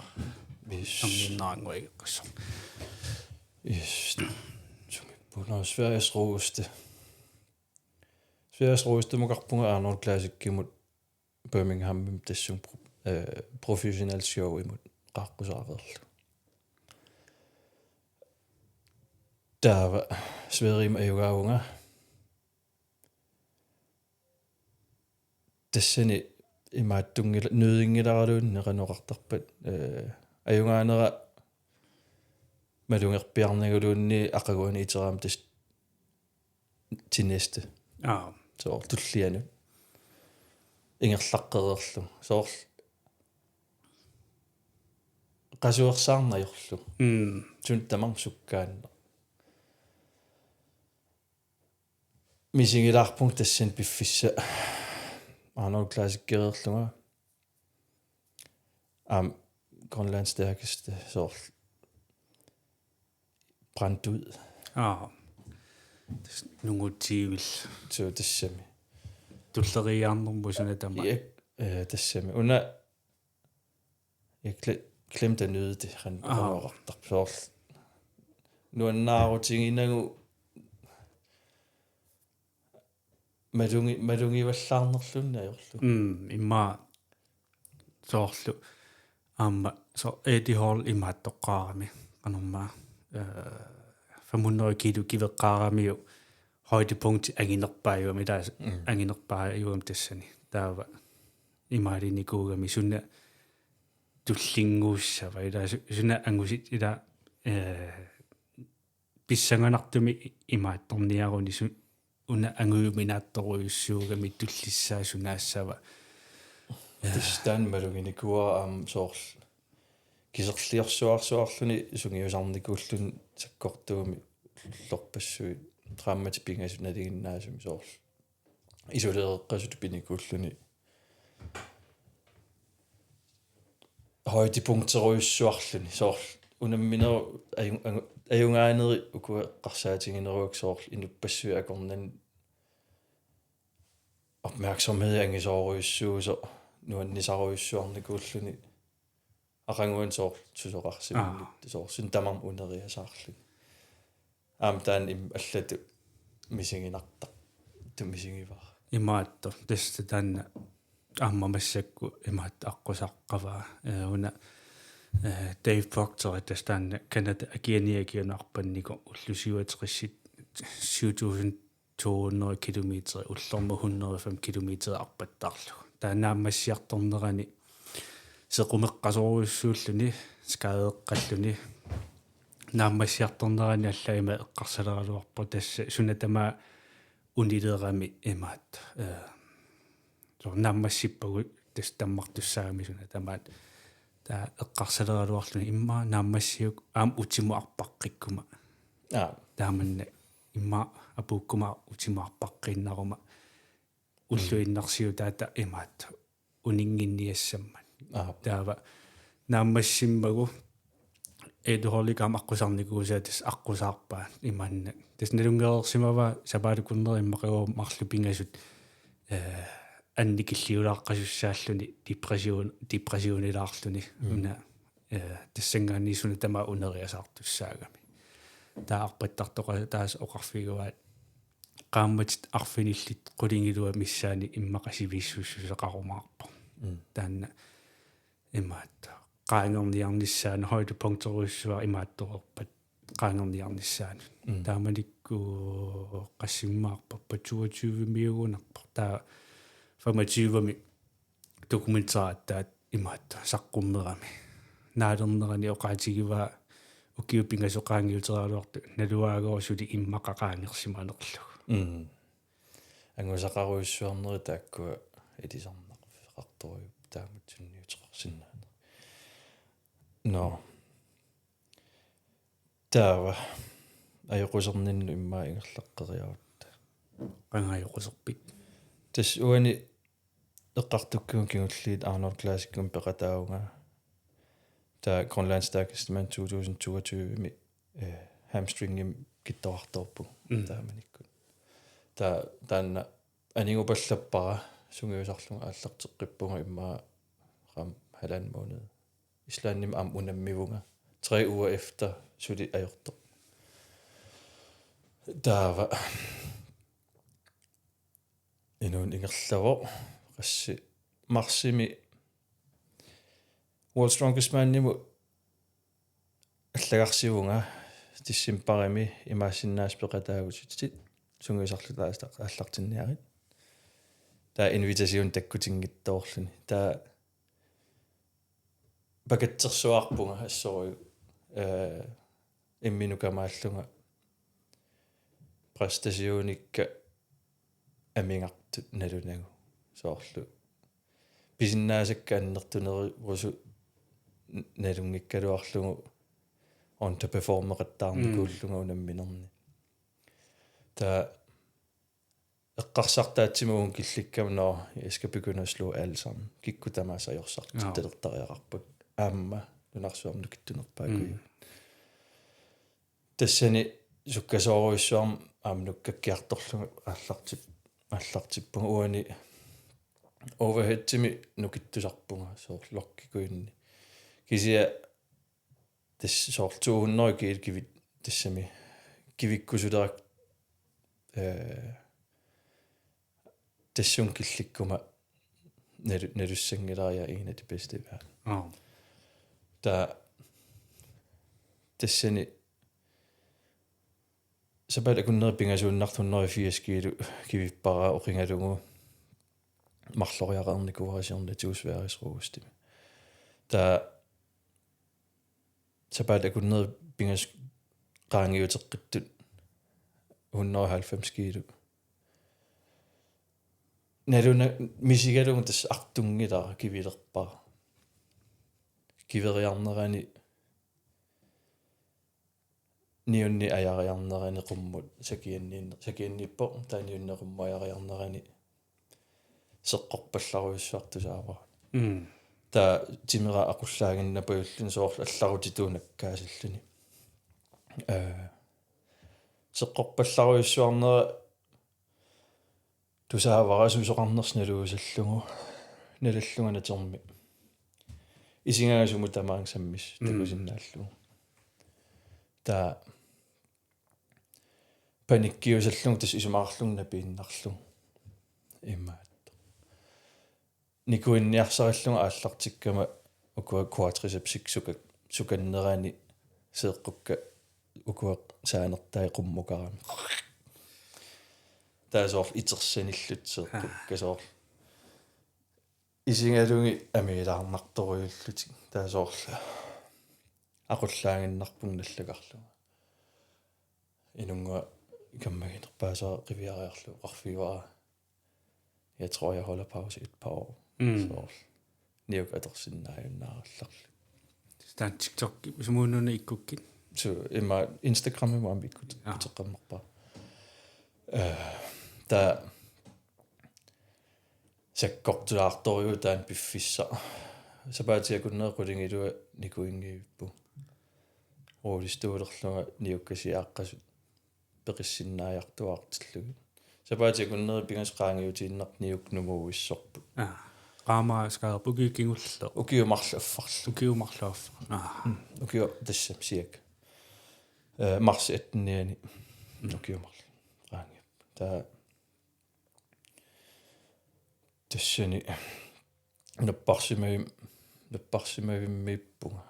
Yes. Sammiinnaannguagiqqassooq. Yes. Sumi puuna Sveriges Råeste. Sveriges Råeste mukarpunga Arnold Classicimut Birminghamimi tassunga pro-, eh, professional showimut qaaqqusaareerlugu. Taava Sverigemi ajugaavunga. Tassani imaattunngila-, nuiginngilaraluunniit qanoq oqartarpat, eh, ajugaanera malugerpiarnaguluunniit aqaguani iteraangama tassa til næste. Aap. Soorlu tullianut. Ingerlaqqereerlugu. Soorlu qasuersaarneq ajorlugu. Mm. Suut tamarmik sukkaannaq. Misigilaarpunga tassani piffissaq Arnold Classickereerlunga. Aamma Grønlands Stærkeste soorlu brændt ud. Aap. Tassa nungutsiivil. Suu tassami. Tulleriiaarnermut suna tamaat. Ja, eh, tassami. Una jeg gle-, glemte at nyde det, han Aap. Soorlu. Nuannaarutiginagu malungi-, malugivallaarnerluunniit ajorlugu. Mm, immaqa soorlu aamma so-, Eddie Hall imaattoqqaarami. Qanormaa, eh, fem hundrede kilo kiveqqaaramiuk højdepunkti anginerpaajuami, taava Mm. anginerpaajuami tassani. Taava imaaliinikuugami suna tullinnguussava, ilaa su-, suna angusit, ilaa, eh, pissanganartumik imaattorniaruni su-, una angujuminaattorujussuugami tullissaa sunaassava. Tassa taanna maluginikuuara aamma soorlu kiserliorsuarsuarluni sungiusarnikuulluni sakkortuumik ullorpassuit qaammatit pingasut nalinginnaasumik soorlu isoleeqqasut pinikuulluni højdepunkterujussuarluni soorlu unamminerup aju-, aju-, ajugaaneri uku eqqarsaatiginerugakkit soorlu inuppassuit akornanni opmærksomhed angisoorujussuusoq nuannisarujussuarnikuulluni aqaguani soorlu susoqarsimanngitsoq Aap. Soorlu suna tamarmi uneriasaarluni. Aamma taanna im-, allatut misiginartartut misigivara. Imaattoq, tassa taanna aamma massakkut imaattoq aqqusaqqavaa. Eh, una, eh, Dave Proctor, tassa taanna Canada akiani akiunarpanniko ullut syvogtressit syv tusind to hundrede kilometer, ullormut hundrede og fem kilometer arpattarlugu. Taava naammassiartornerani sequmeqqasorujussuulluni, skadeqqalluni. Naammassiartornerani allaat ima eqqarsaleraluarpoq tassa suna tamaat unilerami imaattoq. Eh, soorlu naammassippagu tassa tammartussaagami suna tamaat. Taava eqqarsaleraluarluni immaqa naammassiuk aamma utimut arpaqqikkuma. Aap. Taamanna immaqa apuukkuma utimut arpaqqiinnaruma. Ulluinnarsiutaata imaattoq uninnginniassammat. Aap. Taava naammassimmagu Eddie Hallip aamma aqqusarnikuusaa tassa aqqusaarpaa imaanna. Tassa nalunngereersimavaa sapaatip akunneri immaqaluunniit marluk pingasut, eh, annikilliulaaqqasussaalluni depression-, depressionilaarluni. Mm. Una, eh, tassanngaanniit suna tamaat uneriasaartussaagami. Taava arpattartoqaataasa oqarfigaat qaammatit arfinillit qulingiluat missaanni immaqa sivisussuseqarumaarpoq. Mm. Taanna imaattoq qaangerniarnissaanut, højdepunkterujussuaq imaattoreerpat qaangerniarnissaanut. Mm. Taamanikkut qassimmaarparpat, toogtyvemiugunarpoq. Taava femogtyvemi dokumentaritaat imaattoq saqqummerami. Naalernerani oqaatigivaa ukiut pingasut qaangiuteriaraluartut naluaagooq suli immaqa qaangersimanerlugu. Mm. Angusaqarujussuarnerit taakkua ilisarnarfeqartorujuupput taamatut sunniuteqarsinnaaneq. Nå. Taava. Ajoquserninnut immaqa ingerlaqqeriarutta. Qanga ajoquserpit? Tassa uani eqqartukkagut kingulliit Arnold Classicimik peqataavunga. Taava Grønlands Stærkeste Mand to tusind toogtyve-mi, øh, hamstringimik kittorartoorpunga. Mm. Taamanikkut. Taava taanna anigupallappara, sungiusarlunga aallarteqqippunga immaqa aamma halvanden måned. Islandimi aamma unammivunga. Tre uger efter suli ajortoq. Taava inuuneq ingerlavoq, qassi, marsimi World's Strongest Manimut allagarsivunga, decembarimi imaassinnaavoq peqataagutit, sungiusarluta aallartinniarit. Taava invitation takkutinngitsoorluni. Taava pakatsersuarpunga assorujuk, øh, imminut kamaallunga præstationikka amigartut nalunagu. Soorlu pisinnaasakka annertunerusut n-, nalunngikkaluarlugu underperformeqattaarnikuullunga, mm, unamminerni. Taava eqqarsartaatsimut killikkama: Nå, jeg skal begynde at slå alle sammen. Kikkut tamaasa ajorsartittalertariaqarput. Aamma nunarsuarmi nukittunerpaakuju. Mm. Tassani sukkasoorujussuarmik aamma nukkakkiartorlunga aallartip-, aallartippunga. Uani overheadimi nukittusarpunga soorlu lokkikujunni. Kisianni tassa soorlu to hundrede kilo kivit-, tassami kivikkusulerak, øh, tassunga killikkuma nalu-, nalussanngilara, jeg er en af de bedste i verden. Wow. Taava tassani sapaatip akunneri pingasuunnartoq hundrede og firs kilo kivippara oqigalugu marloriaqarnikuuara siornatigut Sveriges Rugostimik. Taava sapaatip akunneri pingasut qaangiuteqqittut hundrede og halvfems kilo. Naluna-, misigalugu tassa artunngilara kivilerpara. Kiveriarnerani niunni ajariarnerani qummut sakianniinner-, sakianniippoq, taava niunni qummut ajariarnerani seqqorpallarujussuartusaavara. Mm. Taava timera aqullaaginnapajulluni soorlu allarutituunak kaasilluni. Øh, seqqorpallarujussuarnera tusaavara susoqarnersoq naluusallugu, nalallunga natermi. Isigaanga sumut tamaanga sammis-, mm, takusinnaallugu. Taava panikkiusallugu tassa isumaqarlunga napiinnarlugu. Imaattoq. Nikuinniarsarillunga aallartikkama ukua quadricepsit suka-, sukannerani seeqqukka ukua saanertai qummukaramik. Taava soorlu itersanillutik seeqqukka soorlu. Isigalugit amiilaarnartorujullutik. Taava soorlu aqullaaginnarpunga nallakarlunga. Inunnguaq kammaginerpaasoq qiviariarlugu oqarfigivara: Jeg tror, jeg holder pause et par år. Mm. Soorlu niuk atorsinnaajunnaarallarluni. Taanna TikTok sumuununa ikkukkit? Suu, ima Instagramimi aamma ikkut-, ja, ikkuteqqammerpara. Øh, taava sakkortulaartorujuuvoq taanna piffissaq. Sapaatip akunneri qulingiluat nikuinngivippunga. Rullestollerlunga niukkasiaaqqasut peqissinnaajortuaartillugit. Sapaatip akunneri pingasut qaangiutiinnartut niukkut nunguuissorput. Aa, qaamaaskarp ukiut kingulleq? Ukiut marluk affarlu. Ukiut marluk affarlu. Aa. Mm, ukiut tassami siak. Øh, marts attenianni. Mm. Ukiut marluk qaangiupput. Taava tassani napparsimavim-, napparsimavimmiippunga.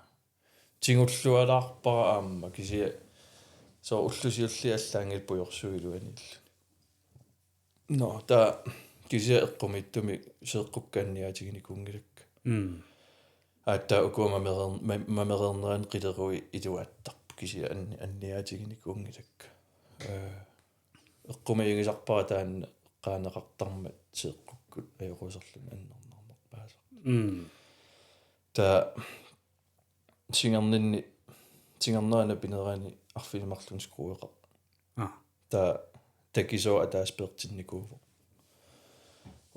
Tigullualaarpara aamma kisianni soorlu ullut siulliit allaanngillat pujorsuit iluaniilluni. Nå, taava kisianni eqqumiitsumik seeqqukka anniaatiginikuunngilakka. Mm. Aatsaat ukua mamereer-, ma-, mamereernerani qileruit iluaattarput kisianni anni-, anniaatiginikuunngilakka. Ee, eqqumiigisarpara taanna eqqaaneqartarmat seeqqukkut ajoquserluni annernarnerpaasartoq. Mm. Taava singerninni, singernerani pinerani arfineq-marlunnik skrueqarpoq. Aa. Taava takisooq ataaseq peertinnikuuvoq.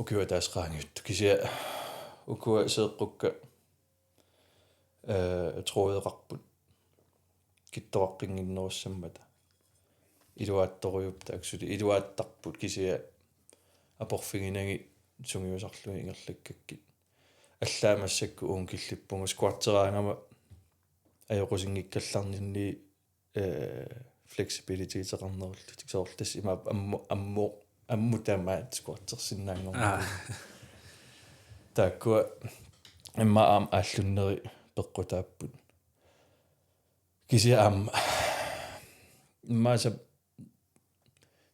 Ukioq ataaseq qaangiuttoq. Kisianni ukua seeqqukka, ee, trådeqarput. Kittoqaqqinnginnerussammata. Iluaattorujuupput taakku suli. Iluaattarput kisianni aporfiginagit sungiusarlugit ingerlakkakkit. Allaat massakkut uunga killippunga squatteraangama ajoqusinngikkallarninni, ee, fleksibiliteteqarnerullutik. Soorlu tassa ima ammu-, ammu-, ammut tamaat squattersinnaanngormat. Aa. Taakkua immaqa aamma aallunneri peqqutaapput. Kisianni aamma immaqa sap-,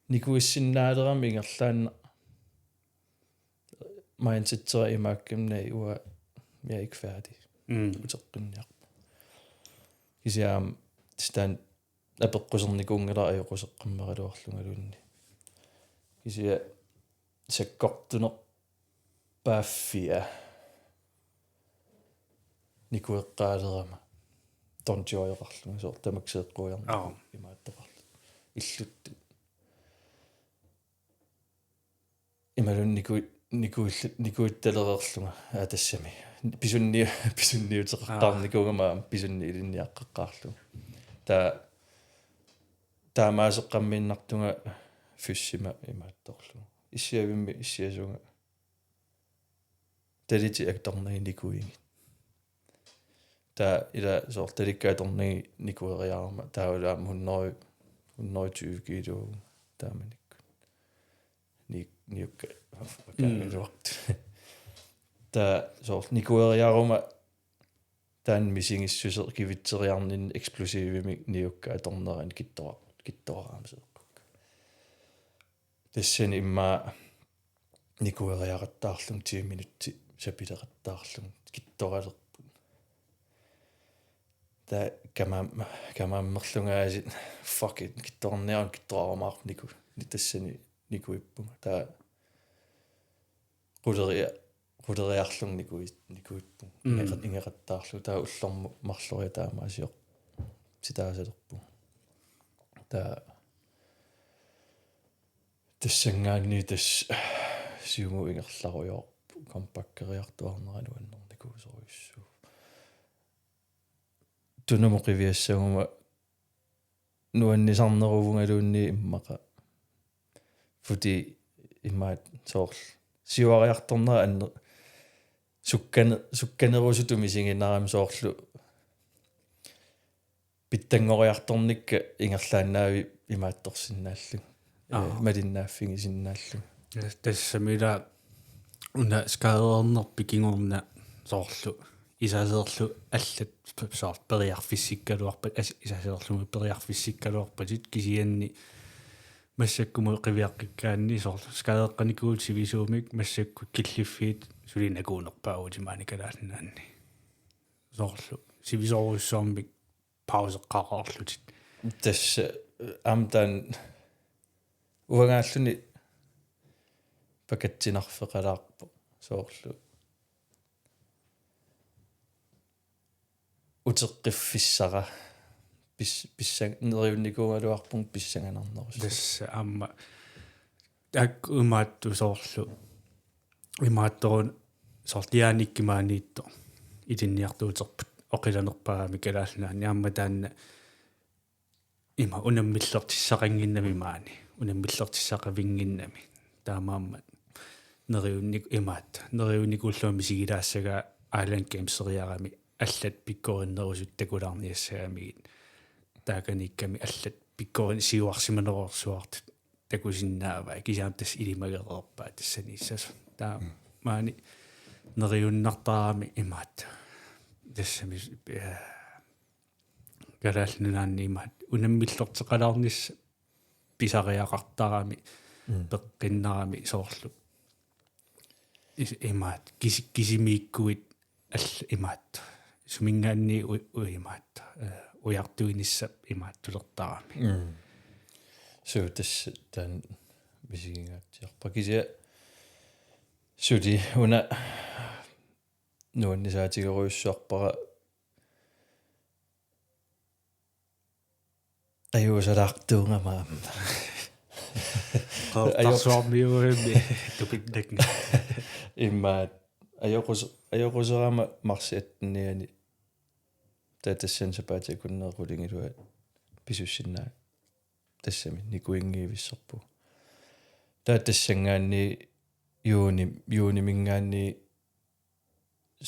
nikuissinnaalerama ingerlaannaq mindsetera imaakkami, naa, uanga, jeg er ikke færdig. Mm. Uteqqinniarpoq. Kisianni aamma tassa taanna apeqqusernikuunngilara ajoquseqqammeraluarlungaluunniit. Kisianni sakkortunerpaaffia nikueqqaalerama tonjojoqarlunga soorlu tamakku seeqquiarneq. Aap. Imaattoqarluni. Illuttut. Imaluunniit niku-, nikuillu-, nikuittalereerlunga. Aa, tassami. Pisunni-, pisunniuteqaqqaarnikuugama aamma pisunnik ilinniaqqaqqaarlunga. Taava taamaaseqqammiinnartunga fyssima imaattorlugu. Issiavimmi issiasunga. Talitit atornagit nikuigit. Taava ila soorlu talikkat atornagit nikueriarama taavalu aamma hundrede, hundrede tyve kilo taamanikkut. Ni-, niukka. Mm. Taava soorlu nikueriaruma taanna misigissuseq kivitseriarninni eksplosivimik niukka atornerani kittoa-, kittoarama seeqqukka. Tassani immaqa nikueriaqattaarlunga ti minutsit sapileqattaarlunga kittoralerput. Taava kamaam-, kamaammerlungaasiit fuck it, kittorniarun kittorarumaarpoq niku-, ni-, tassani nikuippunga. Taava quleria-, quleriarlunga nikui-, nikuippunga. Mm. Ingeqat-, ingeqattaarlugu taava ullormut marloriarlunga taamaasiortitaasalerpunga. Taava tassanngaanniit tassa siumut ingerlarujoorpoq, comebackeriartuaarnera nuannernikuusorujussuuvoq. Tunumut qiviassaguma nuannisarneruvungaluunniit immaqa. Fordi imaattoq soorlu siuariartornera anner-, sukkane-, sukkanerusutut misiginarami soorlu pitsanngoriartornikka ingerlaannaavik imaattorsinnaallugit. Aa. Eh, malinnaaffigisinnaallugit. Ja, tassami ila una skadeernerpit kingorna soorlu isaseerlugu allat p-, soorlu periarfissikkaluarpat as-, isaseerlugit periarfissikkaluarpatit kisianni massakkumut qiviaqqikkaanni soorlu skadeeqqanikuuvutit sivisuumik massakkut killiffiit suli nakuunerpaavutit maani Kalaallit Nunaanni. Soorlu sivisoorujussuarmik pauseqqaarlutit. Tassa, eh, aamma taanna uangaalluni pakatsinarfeqalaarpoq soorlu uteqqiffissara pis-, pissang-, neriunnikuugaluarpunga pissanganarnerusumik. Tassa aamma taakku imaattoq soorlu imaattoruna soorlu Jaanikki maaniittoq ilinniartuuterput oqilanerpaamik Kalaallit Nunaanni aamma taanna ima unammillertissaqannginnami maani, unammillertissaqavinnginnami. Taamaammat neriunnik-, imaattoq, neriunnikuullunga misigilaassagaa Island Gameseriarami allat pikkorinnerusut takulaarniassagamigit. Taakaniikkami allat pikkorin-, siuarsimanerorsuartut takusinnaavai, kisianni tassa ilimagereerpaat tassaniissasoq. Taava Mm. maani neriunnartarami imaattoq. Tassami, eh, Kalaallit Nunaanni imaattoq unammillerteqalaarnissaq pisariaqartarami, mm, peqqinnarami soorlu. Is-, imaattoq kisi-, kisimiikkuit alla imaattoq. Suminngaanniit u-, u-, imaattoq, eh, ujartuinissaq imaattulertarami. Mm. Suu, tassa taanna misigingaatsiarpara. Kisianni suli una nuannisaatigerujussuarpara ajuusalaartuugama aamma. Qeqertarsuarmiuugamik tupinnaq. Immaqa ajoqus-, ajoquserama marsip attenianni taava tassani sapaatip akunneri qulingiluat pisussinnaagama tassami nikuinngivissorpugut. Taava tassanngaanniit juuni, juuniminngaanniit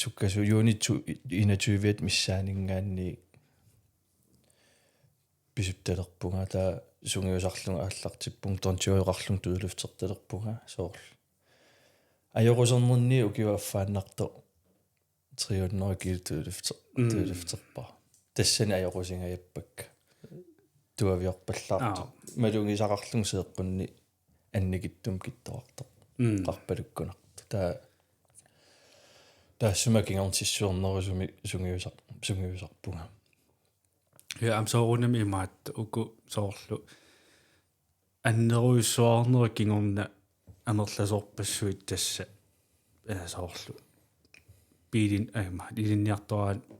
sukkasuumik juuni tu-, enogtyve missaaninngaanniit pisuttalerpunga, taava sungiusarlunga aallartippunga, tontiujoqarlunga dødløftertalerpunga soorlu. Ajoquserninni ukioq affaannartoq tre hundrede kilo dødløfter-, mm, dødløfterpara. Tassani ajoqusingajappakka. Tuaviorpallaartoq. Aap. Malugisaqarlunga seeqqunni annikitsumik kittorartoq. Mm. Qarpalukkunartoq. Taava taassuma kingornissarsiornerusumik sungiusar-, sungiusarpunga. Ja, aamma soorunami imaattoq uku soorlu annerujussuarnerup kingorna amerlasoorpassuit tassa, eh, soorlu biilin-, eh, imaattoq ilinniartoraanni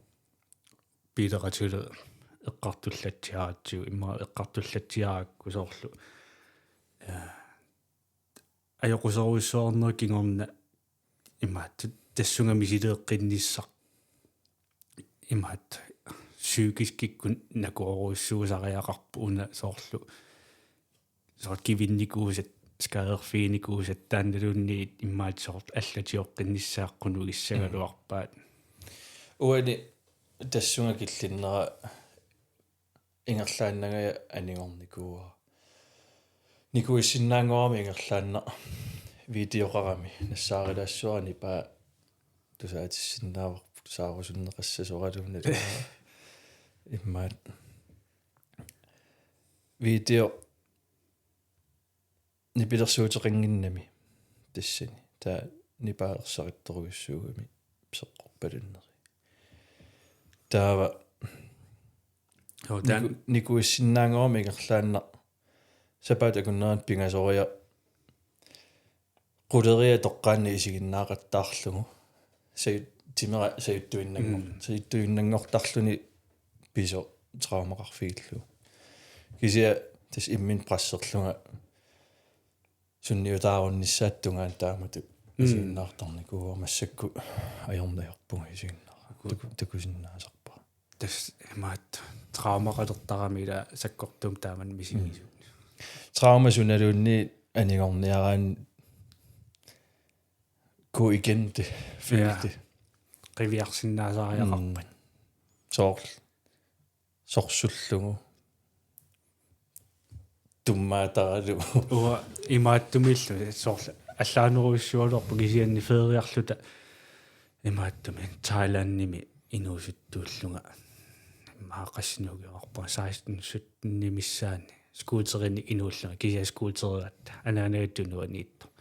biileqatigalugit eqqartullatsiaratsigu, immaqa eqqartullatsiarakku soorlu, eh, ajoquserujussuarnerup kingorna imaattoq tassunga misileeqqinnissaq imaattoq psykiskikkut nakorujussuusariaqarpoq una soorlu soorlu kivinnikuusat, skaderfiginikuusat taannaluunniit imaattoq soorlu allatioqqinnissaat qunugissagaluarpaat. Mm. Uani tassunga killinnera ingerlaannangaja anigornikuuara. Nikuissinnaanngorami ingerlaannaq videoqarami nassaarilaassuarani paa tusaatissinnaavarput saarusunneqassasoraluunniit. Immaqa video nipilersuuteqannginnami tassani. Taava nipaalersarittorujussuugami seqqorpalunneri. Taava joo, taanna niku-, nikuissinnaanngorami ingerlaannaq sapaatip akunnerani pingasoriaq quleriat toqqaannaq isiginnaaqattaarlugu. Saj-, timera sajuttuinnanngor-, mm, sajuttuinnanngortarluni pisoq traumaqarfigillugu. Kisianni tassa imminut presserlunga sunniutaarunnissaata tungaanut taamatut, mm, isiginnaartarnikuuara, massakkut ajornarpunga isiginnaarlugu. Taku-, takusinnaasarpara. Tassa imaattoq traumaqalertarami ila sakkortuumik taamani misigisut. Mm. Trauma sunaluunniit anigorniaraanni gå igennem det følte. Ja. Qiviarsinnaasariaqarpat. Mm. Soorlu. Sorsullugu. Tummaataralugu. Uanga imaattumillu soorlu allaanerujussuugaluarpoq kisianni feeriarluta imaattumik Thailandimi inuusuttuullunga. Immaqa qassinik ukioqarpunga, seksten sytten missaani. Scooterinik inuullunga, kisianni scooterigatta. Anaanaga tunuaniittoq.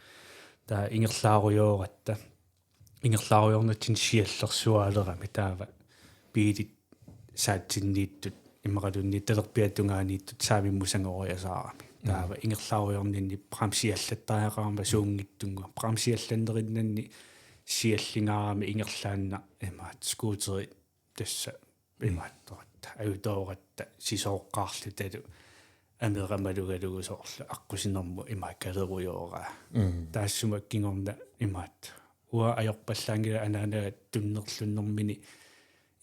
Taava ingerlaarujooratta. Ingerlaarujoornatsinni siallersuaalerami taava biilit saatsinniittut immaqaluunniit talerpiata tungaaniittut saamimmut sangoriasaarami. Mm. Taava ingerlaarujoorninni bremsi allattariaqarama suunngitsunnguamik. Bremsi allannerinnanni siallingaarami ingerlaannaq imaattoq scooteri tassa, mm, imaattoratta, ajutooratta, sisooqqaarlutalu, amera malugalugu soorlu, aqqusinermut imaakkalerujooraa. Mm. Taassuma kingorna imaattoq. Uanga ajorpallaanngilanga anaanaga tunnerlunnermini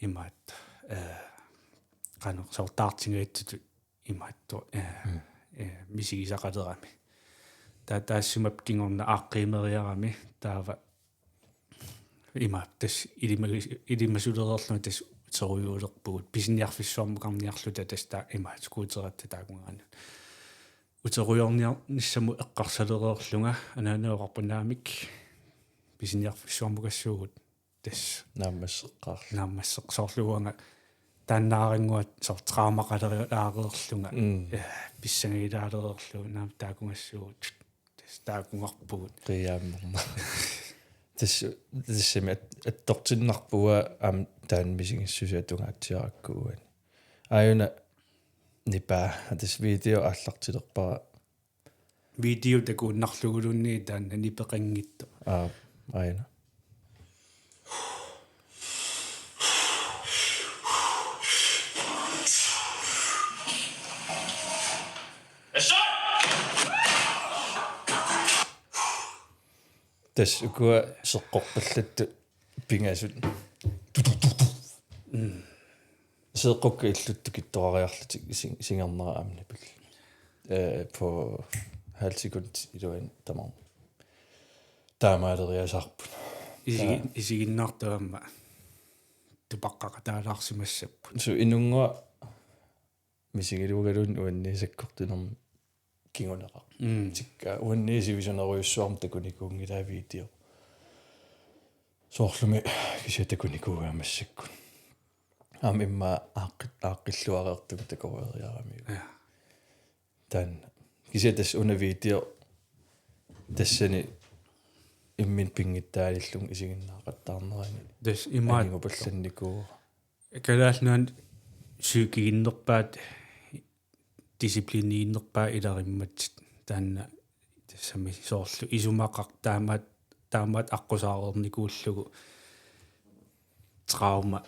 imaattoq, eh, qanoq soorlu taartingajatsitut imaattoq, eh, mm, eh, misigisaqalerami. Taa-, taassuma kingorna aaqqiimeriarami, taava ima tassa ilima-, ilimasulereerlunga tassa uterujuulerpugut. Pisiniarfissuarmukarniarluta tassa taava ima scooteritta taakunngaannaq. Uterujoorniarnissamut eqqarsalereerlunga anaanaga oqarpoq naamik. pisiniarfissuarmukassuugut tassa. Naammasseqqaarlu. Naammasseq-, soorlu uanga taannaarannguaq soorlu traumaqaleriaareerlunga. Mm. Ja, pissangagilaalereerlunga, naamik taakunngassuugut. Tassa taakunngarpugut. Qiiaammerna. Tassa, tassami at-, attortinnarpunga aamma taanna misigissusia atugaatsiarakku uani. Aajuna nipaa, tassa video aallartilerpara. Video takuinnarluguluunniit taanna nipeqanngitsoq. Aa, aajuna. Tassa ukua seqqorpallattut pingasut. Mm. Seeqqukka illuttut kittorariarlutik sing-, singernera aamma nipillutik. Eh, på halv sekund iluani tamarmik. Taamaaleriasaarput. Isigi-, taa- isiginnaartut aamma tupaqqaqataalaarsimassapput. Suu, inunngua misigiluaruit uannut sakkortunermik kinguneqarpoq. Mm. Tikka uannut sivisunerujussuarmik takunikuunngilaa video. Soorlumi kisianni takunikuugaa massakkut. Aamma immaqa aaqqi-, aaqqilluareertunga takoreeriaramiuk. Ja. Taanna. Kisianni tassa una video tassani imminut pinngitsaaliillunga isiginnaaqattaarnerani. Tassa imaat- anigupallannikuuara. Kalaallit Nunaanni psykikinnerpaat, discipliniinnerpaat ilarimmatsit, taanna tassami soorlu isumaqartoq taamaat, taamaat aqqusaareernikuullugu trauma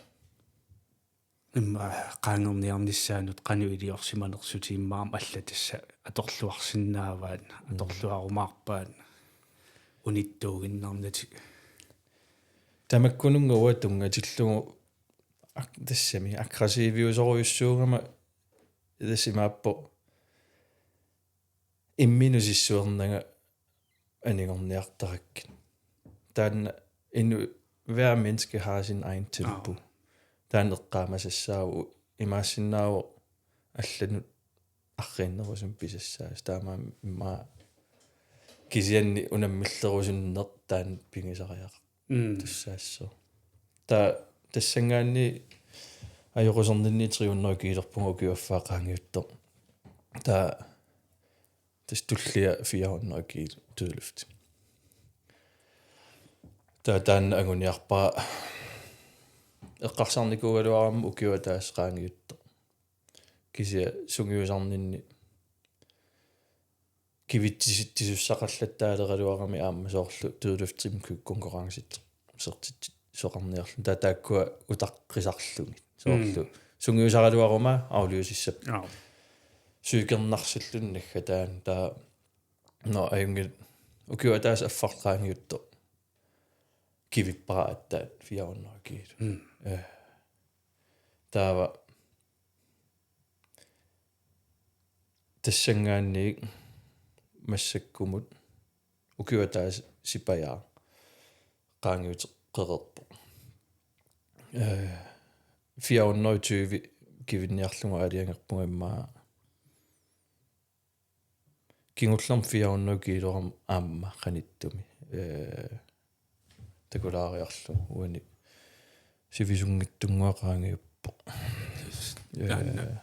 immaqa qaangerniarnissaanut qanoq iliorsimanersutit immaqa aamma allat tassa atorluarsinnaavaat, mm, atorluarumaarpaat unittuuginnarnatik. Tamakkununnga uanga tunngatillugu ak-, tassami aggressiviusorujussuugama tassa imaappoq imminut sissuernanga anigorniartarakkit. Taanna inuit, hver menneske har sin egen tempo. Aap. Taanna eqqaamasassaavoq, imaassinnaavoq allanut arriinnerusumik pisassaasut. Taamaammat immaqa kisianni unammillerusunneq taanna pigisariaqarpoq. Mm. Tassaassooq. Taava tassanngaanniit ajoquserninni tre hundrede kiilerpunga ukioq affaa qaangiuttoq. Taava tassa tullia fire hundrede kilo dødløft. Taava taanna anguniarpara eqqarsarnikuugaluarama ukioq ataaseq qaangiuttoq. Kisianni sungiusarninni kivitsisitsisussaqallattaaleraluarami aamma soorlu dødløftimik konkurrencit sertitsit soqarniarluni. Taava taakkua utaqqisarlugit. Soorlu, mm, sungiusaraluaruma aflivsissap. Aap. Psykenarsillugu naggataani taava, nå, ajunngilaq, ukioq ataaseq affarlu qaangiuttoq kivippara aatsaat fire hundrede kilo. Mm. Eh. Taava tassanngaanniit massakkumut ukioq ataaseq sipajaaq qaangiuteqareerpoq. Eh, fire hundrede og tyve kivinniarlugu aalajangerpunga immaqa kingullermik fire hundrede kiilorama aamma qanittumi. Eh, takulaariarlugu uani sivisunngitsunnguaq qaangiuppoq. Taanna. Eh,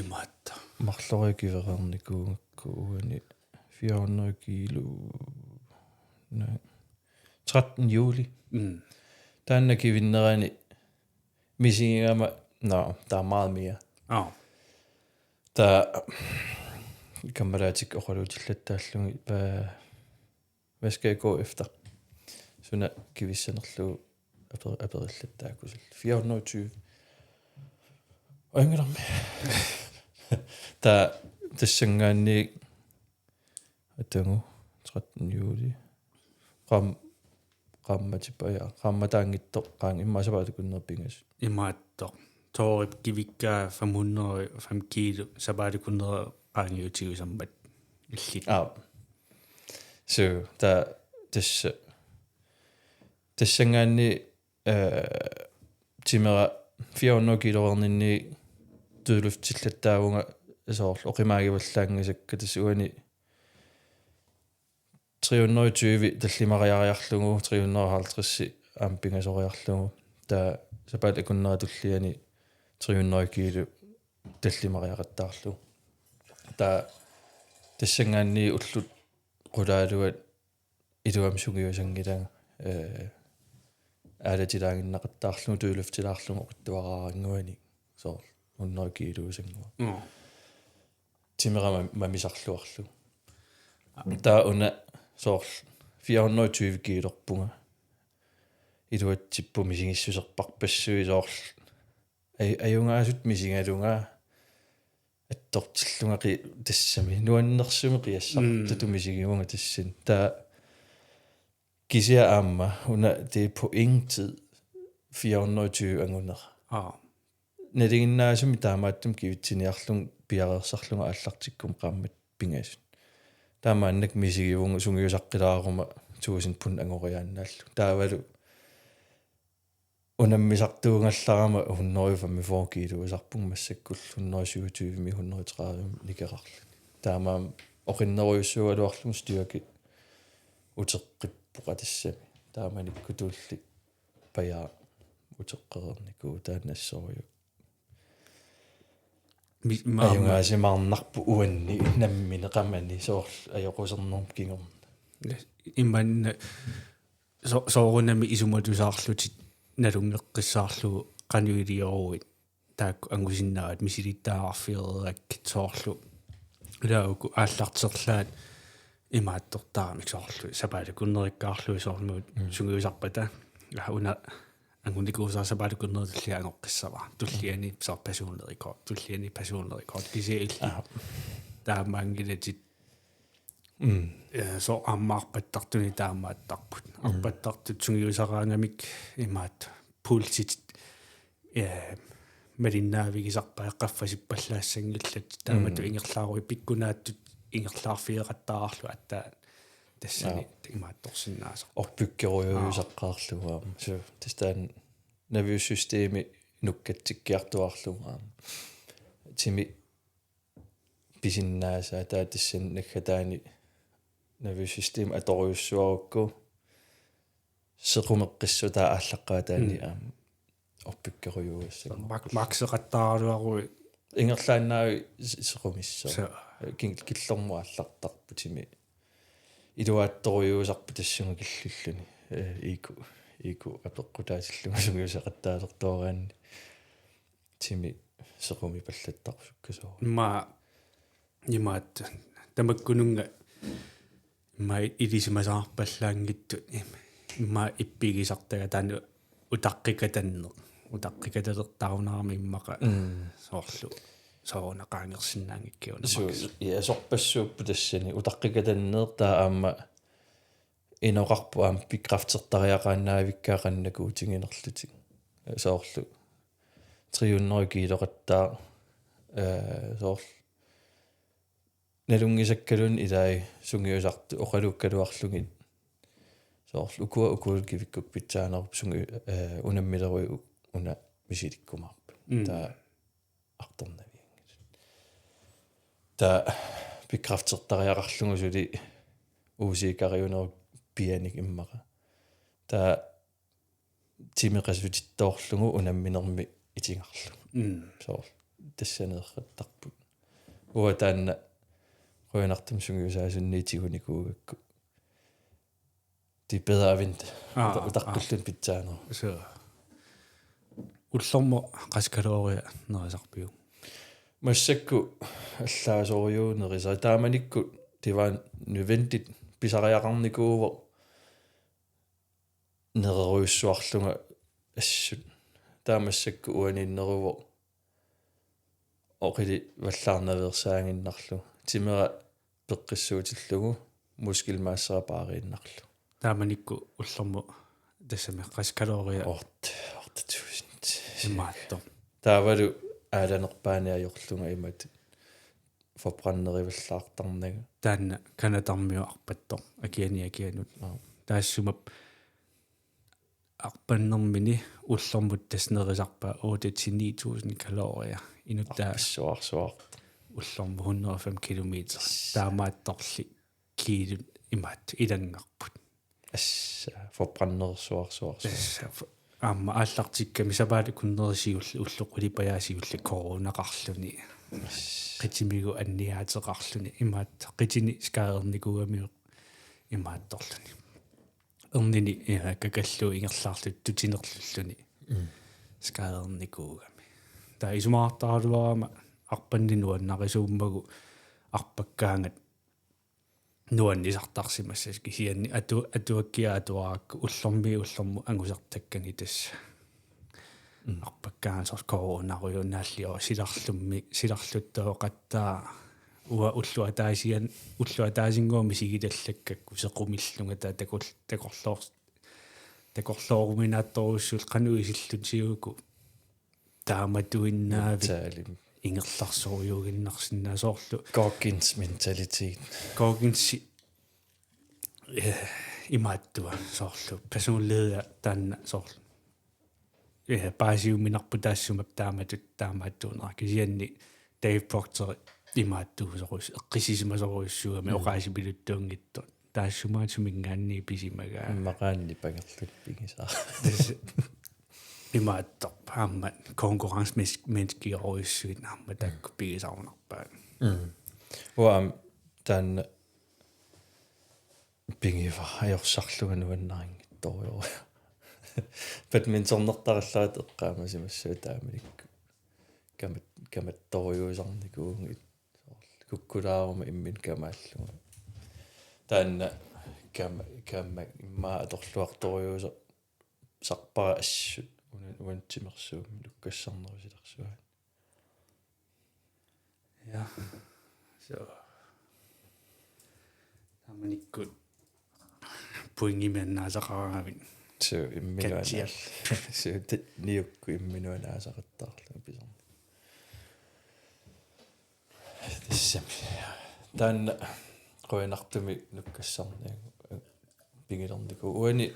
imaattoq. Marloriarlugu kivereernikuugakku uani fire hundrede kilo. Naa. Tretten juli. Mm. Taanna kivinnerani misigigama, nå, der er meget mere. Aap. Taava kammalaatikka oqaluutillattaallugit, hvad, hvad skal jeg gå efter? Suna kivissanerlugu aper-, aperillattaakkusullu. Fire hundrede og tyve. Ajunngilaq. Taava tassanngaanniit atagu tretten juli. Qaam-, qaammatip-, ja, qaammataanngitsoq qaangi-, immaqa sapaatip akunneri pingasut. Imaattoq. Torip kivikkaa fem hundrede fem kilo sapaatip akunneri qaangiutigisammat illit. Aap. So, taava tassa, tassanngaanniit eh, timera fire hundrede kiloreerninni dødløftillattaavunga soorlu oqimaagivallaanngisakka tassa uani tre hundrede og tyve tallimariariarlugu, tre hundrede og halvtreds aamma pingasoriarlugu. Taava sapaatip akunnera tulliani tre hundrede kilo tallimariaqattaarlugu. Taava tassanngaanniit ullut qulaaluat iluamik sungiusanngilanga, eh, aalatilaaginnaqattaarlugu, dødløftilaarlugu oqitsuaraannguanik soorlu hundrede kiluusannguaq. Mm. Timera ma-, mamisarluarlugu. Taava una soorlu fire hundrede og tyve kilorpunga. Iluatsippoq misigissuserparpassuit soorlu. Aj-, ajugaasutut misigalunga attortillunga qi-, tassami nuannersumik qiassartutut Mm. misigivunga tassani. Taava kisianni aamma una, det er på ingen tid fire hundrede og tyve angunera. Aa. Nalinginnaasumik taamaattumik kivitsiniarlunga piareersarlunga aallartikkuma qaammat pingasut. Taamaannak misigivunga sungiusaqqilaaruma tusind pund angoriaannaallugu. Taavalu unammisartuugallarama hundrede og femogfyrre kiluusarpunga, massakkullu hundrede og syvogtyve, hundrede og tredive nikerarluni. Taamaammat oqinnerujussuugaluarlugu styrke uteqqippoq tassami. Taamanikkutulli pajaaq uteqqereernikuuvoq, taanna assorujuk. Mi-, ma-, ajugaasimaarnarpoq uanni nammineq qamani soorlu ajoqusernermut kingorna. Imanna so-, soorunami isumatusaarlutit nalunngeqqissaarlugu qanoq ilioruit taakku angusinnaavat, misilittagaqarfigereerakkit soorlu. Ilaa uku aallarterlaat imaattortaaramik soorlu sapaatip akunnerikkaarlugit soorlu Mm. sungiusarpata. Aa, una angunikuusara sapaatip akunneri tullia angoqqissavara. Tulliani soorlu personlig rekord. Tulliani personlig rekord. Kisianni illit Aa. taamaanngilatit Mm. eh, soorlu aamma arpattartuni taamaattarput. Mm. Arpattartut sungiusaraangamik imaattoq pulsit, eh, malinnaavigisarpaat, qaffasippallaassanngillat, taamatut Mm. ingerlaaruit pikkunaattut ingerlaarfigeqattaarlugu aatsaat tassani Aa. imaattorsinnaasarput. Orpikkerujuusaqqaarlugu aamma. Suu, tassa taanna nervesystemi nukkatsikkiartuaarlugu aamma. Timi pisinnaasaa, taava tassani naggataani nervesystem atorujussuarukku sequmeqqissutaa aallaqqaataani Mm. aamma orpikkerujuugassanngorput. Mak-, makseqattaaraluaruit. Ingerlaannavit se-, sequmissaaq. Suu. Kin-, killormut aallartarpoq timi. Iluaattorujuusarpoq tassunga killilluni. Eh, iku, iku apeqqutaatillugu sungiusaqattaalertuaraanni. Timi sequmipallattarsukkasuuvoq. Immaqa, imaattoq, tamakkununnga immaqa ilisimasaarpallaanngitsut im-, immaqa ippigisartagaq taanna utaqqikatanneq. Utaqqikatalertarunarami immaqa Mm. soorlu soorunami qaangersinnaanngikkiga una Suu, makis. Ja, sorpassuupput tassani utaqqikatanneq, taava aamma inoqarpoq aamma bekræftertariaqaannaavikkaa qanoq nakuutiginerlutik. Soorlu tre hundrede kiloqattaaq, eh, soorlu nalunngisakkaluunniit ilai sungiusartut oqaluukkaluarlugit. Soorlu ukua, ukua kivikkukkit pitsaanerupput sungi-, eh, unammileruit u-, una misilikkumaarput. Mm. Taava artornavianngilaq. Taava bekræftertariaqarlugu suli uusiikariunerup pianik immaqa. Taava timi qasutittoorlugu unamminermi itigarlugu. Mm. Soorlu tassani errattarput. Uanga taanna qujanartumik sungiusaasunniit tigunikuugakku. Det er bedre at vente. Aa, Uta-, utaqqilluni aa. Pitsaanerup. Suu. Ullormut qassit kaloriat nerisarpiuk? Massakkut allaasorujuuvoq nerisara. Taamanikkut det var nødvendigt. Pisariaqarnikuuvoq nererujussuarlunga assut. Taava massakkut uaniinneruvoq oqilivallaarnaveersaaginnarlugu. Timera peqqissuutillugu muskelmassera paariinnarlugu. Taamanikkut ullormut tassami qassit kaloriat? Otte, otte tusind. Imaattoq. Taavalu aalanerpaani ajorlunga imatut forbrænderivallaaqqaarnagu. Taanna Canadarmiut arpattoq. Akiani akianut. Aa. Taassuma arpannermini ullormut tassa nerisarpaat otte til ni tusind kalorier. Inuttaa Arpassuarsuaq. Ullormut hundrede og fem kilometer. Yes. Taamaattorli kiilut imaat ilanngarput. Assa, forbrænderiarsuarsuarsuaq. Assa, f-, aamma aallartikkami sapaatip akunneri siulleq, ullut qulit pajaat siulleq coronaqarluni. Assa. Qitimigut anniaateqarluni. Imaat qitini skadernikuugamiuk imaattorluni. Ernini, ja, kakallugu ingerlaarlugu tutinerlulluni. Mm. Skadernikuugami. Taava isumaqartaraluarama arpanneq nuannarisuummagu arpakkaangat nuannisartarsimassasut kisianni atu-, atuakkiat atuarakku ullormiit ullormut angusartakkani tassa. Mm. Arpakkaangat soorlu coronarujunnaallioq silarlummi, silarluttooqattaaq uanga ulloq ataasian-, ulloq ataasinnguaq misigilallakkakku sequmillunga taava takul-, takorloor-, takorlooruminaatsorujussuulluta qanoq isilluta siuku taamatuinnaavik. Mentali. Ingerlarsorujuuginnarsinnaasoq soorlu. Goggins mentalitet. Goggins, eh, imaattua soorlu. Personlighed taanna soorlu. Eh, paasiuminarpoq taassuma taamatut taamaattuunera. Kisianni Dave Proctor imaattuusorujus-, eqqissisimasorujussuugami. Mm. Oqaasipiluttuunngitsoq. Taassumaat suminngaanniit pisimagaa. Immaqaanni pangerluni pigisaa. Tassa imaattoq aamma konkurrencemenneskiorujussuit aamma taakku pigisarunarpaat. Mm. Uanga aamma taanna pigivara ajorsarlunga nuannarinngitsorujuk. Badmintonertarallartoq eqqaamasimassaaq taamanikkut. Kamat-, kamattorujuusarnikuuvunga soorlu kukkulaaruma imminut kamaallunga. Taanna kama-, kama immaqa atorluartorujuusoq sarpara assut una-, uani timersuummi nukkassarnerusilersugaanni. Ja. So. Taamanikkut pointimik annaasaqaraangavit. So, imminut anaa-, katsial. So, te-, niukkut imminut annaasaqattaarlunga pisarneq. Tassami. Taanna qujanartumik nukkassarniagut pigilernikuuvoq. Uani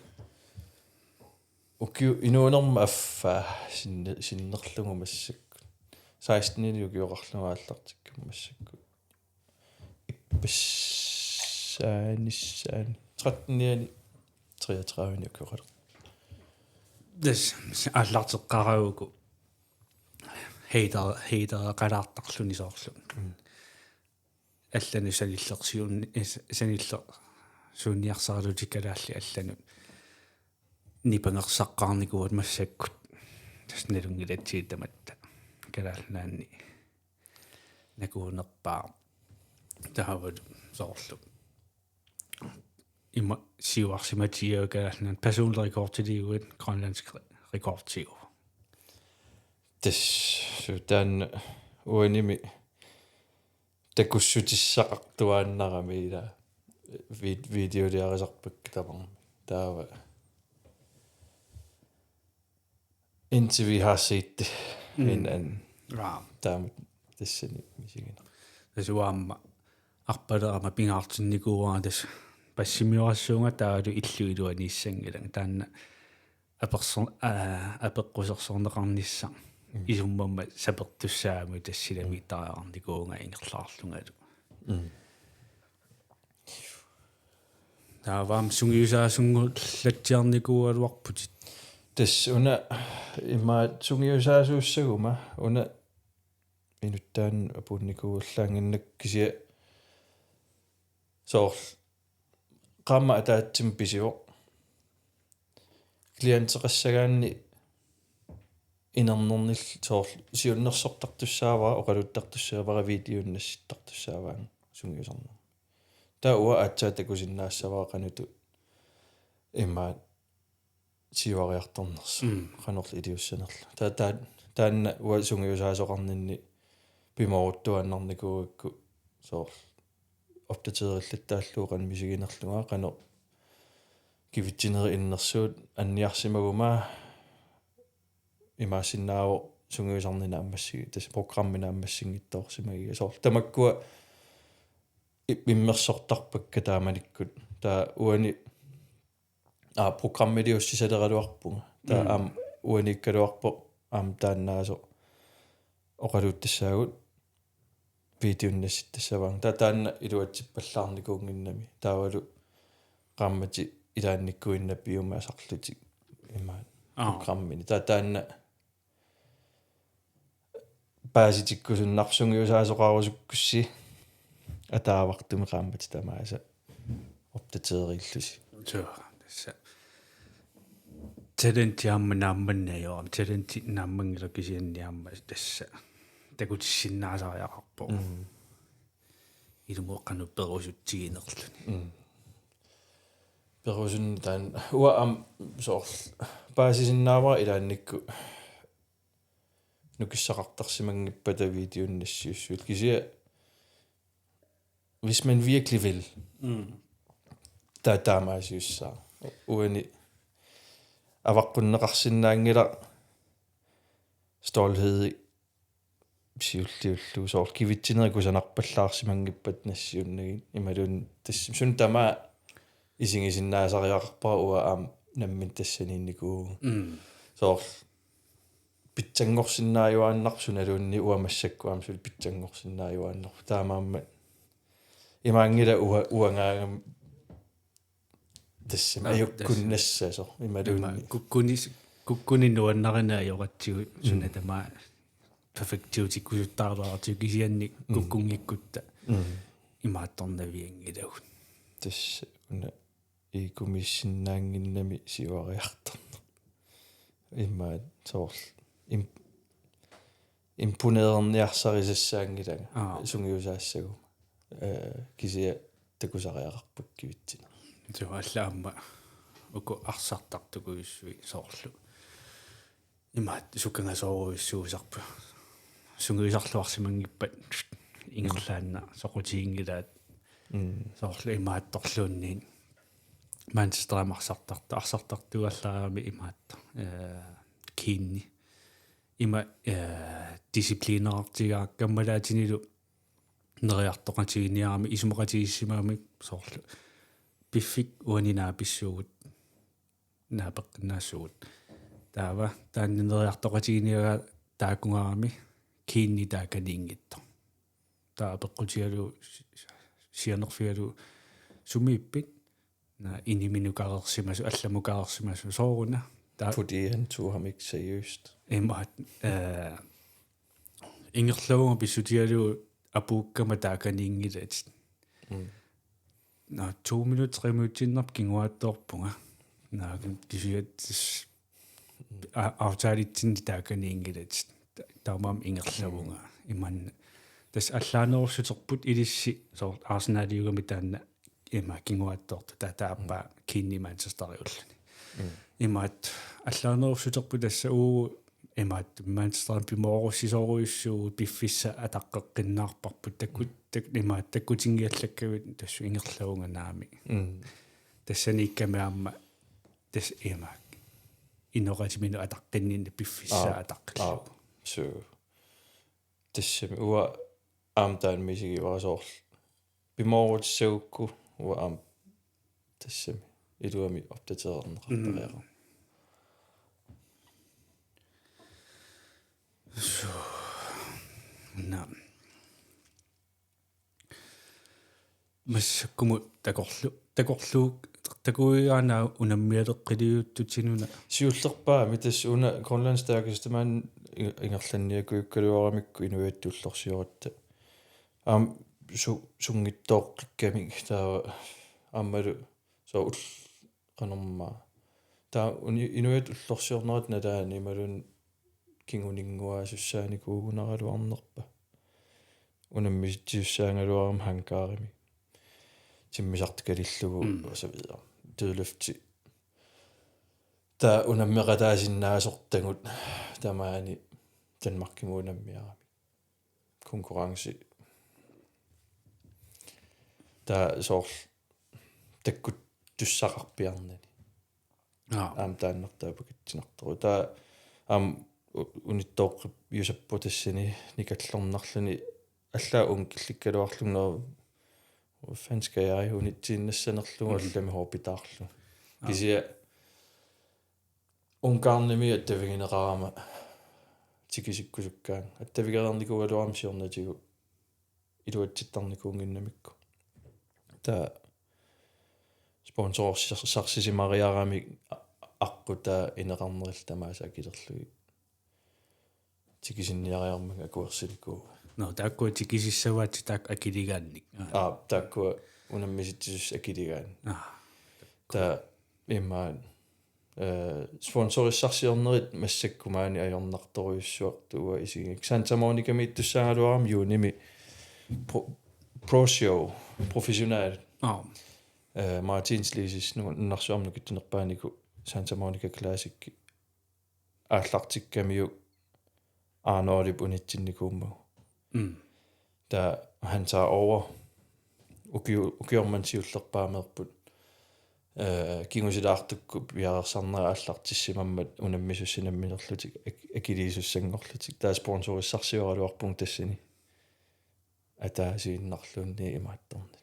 ukiu-, inuunerma affaa sinne-, sinnerlugu massakkut. Seksteninik ukioqarlunga aallartikkama massakkut. Ippassaanissaan. Trettenianni treogtredivenik ukioqalerpunga. Tassa aallarteqqaarpara uku hater-, hatereqalaartarluni soorlu. Mm. Allanut sanillersuun-, eh, sanillersuuniarsaralutik kalaallit allanut nipangersaqqaarnikuuaat massakkut. Tassa nalunngilatsigit tamatta Kalaallit Nunaanni nakuunerpaaq. Taava soorlu ima siuarsimatigigaanni personlig rekordiliuit grønlandsk re-, rekordiuvoq. Tassa taanna uanimi takussutissaqartuaannarami ila vid-, videoliarisarpakka tamarmik. Taava indtil vi har set det. Mm. En anden. Ja. Taama tassani misiginera. Tassa uanga aamma arpalerama pingaartinnikuuara tassa passimiorassuunga taavalu illup iluaniissanngilanga. Taanna aperso-, aa, apeqqusersorneqarnissaq. Mm. Isummammat sapertussaagami tassa silamiittariaqarnikuuvunga ingerlaarlungalu. Mm. Taava aamma sungiusaasunngorlatsiarnikuugaluarputit. Tassa una imaat sungiusaasuussaguma una inuttaan apuunnikuuallaannginnakku kisianni soorlu qaammat ataatsimik pisivoq. Klienteqassagaanni inernernil soorlu siunnersortartussaavara, oqaluttartussaavara, videonik nassittartussaavaanga sungiusarnermi. Taava uanga aatsaat takusinnaassavara qanoq imaat siuariartornersoq. Mm. Qanorlu iliussanerlugu. Taa-, taa-, taanna uanga sungiusaasoqarninni pimooruttuaannarnikuugakku soorlu opdaterillattaallugu qanoq misiginerlunga, qanoq kivitsinerit innersuut anniarsimaguma imaassinnaavoq sungiusarneq naammassigi-, tassa programmi naammassinngitsoorsimagiga. Soorlu tamakkua i-, immersortarpakka taamanikkut. Taava uani, aa, programmiliussusilerluarpunga. Taava, mm, aamma uaniikkaluarpoq aamma taannaasoq oqaluuttassaagut. videonik nassittassavaanga. Taava taanna iluatsippallaarnikuunnginnami. Taavalu qaammatit ilaannikkuinnaq piumasarlutik imaat Aa. programmini. Taava taanna paasitikkusunnarpoq sungiusaasoqarusukkussi ataavartumik qaammatit tamaasa opdateerillusi. Suu, tassa. Talenti aamma naammanneq ajorami. Talenti naammanngilaq kisianni aamma tassa. Takutissinnaasariaqarpoq. Mm. Ilumut qanoq perusutsiginerluni. Mm. Perusunneq taanna uanga aamma soorlu paasisinnaavara ilaannikkut nukissaqartarsimanngippata videonik nassiussuit kisianni hvis man virkelig vil. Mm. Taava taamaasiussaaq. Uani avaqqunneqarsinnaanngilaq stolthed siulliullugu soorlu kivitsinerit kusanarpallaarsimanngippat nassiunnagit imaluunniit tassami suna tamaat isigisinnaasariaqarpara uanga aamma nammineq tassaniinnikuuvugut. Mm. Soorlu pitsanngorsinnaajuaannarpoq sunaluunniit uanga massakkut aamma suli pitsanngorsinnaajuaannarpoq. Taamaammat imaanngilaq ua-, uangaagami tassami Aa, ajukkunnassasoq imaluunniit. Kukkunis-, kukkunik nuannarineq ajoratsigu suna tamaat perfektiutikkusuttaarlaartigu kisianni kukkunngikkutta Mm. imaattornavianngilagut. Tassa una egomiissinnaannginnami siuariartorneq. Imaat soorlu im-, imponererniarsarisassaanngilanga Aa. Sungiusaassaguma. Eh, kisianni takusariaqarpakka kivitsineq. Suu alla aamma uku arsartartukujussuit soorlu. Imaat sukangasoorujussuusarput. Sungiusarluarsimanngippat ingerlaannaq soqutiginngilaat Mm. soorlu imaattorluunniit Manchesterimi arsartartoq, arsartartuallaarami imaattoq. Eh, Keane. Ima, eh, disciplinerartigaara kammalaatinilu neriartoqatiginiarami isumaqatigiissimagami soorlu. Piffik uani naapissuugut, naapeqqinnaassuugut. Taava taanna neriartoqatiginiagara taakunngarami Keane taakaniinngitsoq. Taava apeqqutigalugu si-, sianerfigalugu sumiippit? Naa, iniminukaareersimasoq, allamukareersimasoq, sooruna. Taava Fordi han tog ham ikke seriøst. Imaat, eh, ingerlavunga pissutigalugu apuukkama taakaniinngilatit. Mm. Naa, to minut, tre minutiinnarpara kinguaattoorpunga. Naa, kisianni tassa a-, aftalitsinni taakaniinngilatit. Ta-, taamaammat ingerlavunga. Imaanna. Tassa allaanerussuterput ilissi soorlu Arsenaliugami taanna ima kinguaattoortoq ta-, taappaa Keane Manchesteriulluni. Mm. Imaat allaanerussuterput tassa uu imaat Manchesterimi pimoorussisorujussuugut piffissaq ataqqeqqinnaarparput takku-, tak-, imaat takkutinngiallakkavit tassa ingerlavunga naamik. Mm. Tassaniikkami aamma tassa imaak inoqatiminut ataqqinninneq piffissaq Aap, ataqqillugu. Aap. Suu. Tassami uanga aamma taanna misigivara soorlu. Pimoorutissagukku uanga aamma tassami iluamik opdatererneqartariaqarpoq. Suu. Naa. Massakkumut takorlu-, takorluuk-, takuigaanaa unammialeqqiliuttutinuna. Siullerpaamik tassa una Grønlands Stærkeste Mand i-, ingerlanniakujukkaluaramikku inuiattut ullorsioratta. Aamma su-, sunngitsooqqikkamik taava aammalu soorlu ull-, qanormaa. Taava uni-, inuiattut ullorsiornerat nalaani imaluunniit kinguninnguaasussaanikuugunaraluarnerpa. Unammisitsisussaagaluarama hangarimi. Timmisartoq kalillugu Mm. og så videre. Dødløfti. Taava unammeqataasinnaasortagut tamaani Danmarkimut unammiaramik. Konkurrence. Taava soorlu takkuttussaqarpiarnani. Aap. Aamma taannartaa pakatsinartorujuk. Taava aamma u-, unittooqqippiusarpoq tassani nikallornarluni allaat ungkillikkaluarlunga, nå, hvad fanden skal jeg, unitsiinnassanerlugu. Mm. Allamik hoopitaarlugu. Aap. Kisianni Ungarnimi attavigineqarama tikisikkusukkaangat. Attavigereernikuugaluarama siornatigut iluatsittarnikuunnginnamikku. Taava sponsorissarsisimariaramik a-, aqqutaa ineqarnerillu tamaasa akilerlugit tikisinniariarmagit akuersinikuuaat. Nå, taakkua tikisissavaatsit taakku akiligaannik. Aa. Aa, taakkua unammisitsisussat akiligaannik. Aa. Taava immaqa, eh, sponsorissarsiornerit massakkut maani ajornartorujussuartut uanga isigigakkit. Santa Monicamiittussaagaluarama juunimi Pro-, Pro Show, Professional. Aa. Eh, Martins Liisis nu-, nunarsuarmi nukittunerpaaniku Santa Monica Classic aallartikkamiuk Arnoldip unitsinnikuummagu. Mm. Taava han tager over. Ukiu-, ukioq manna siullerpaameerput. Eh, kingusilaartukkut piareersarnerat aallartissimammat unammisussat namminerlutik ak-, akiliisussanngorlutik. Taava sponsorissarsioraluarpunga tassani. Ataasiinnarluunniit imaattornini.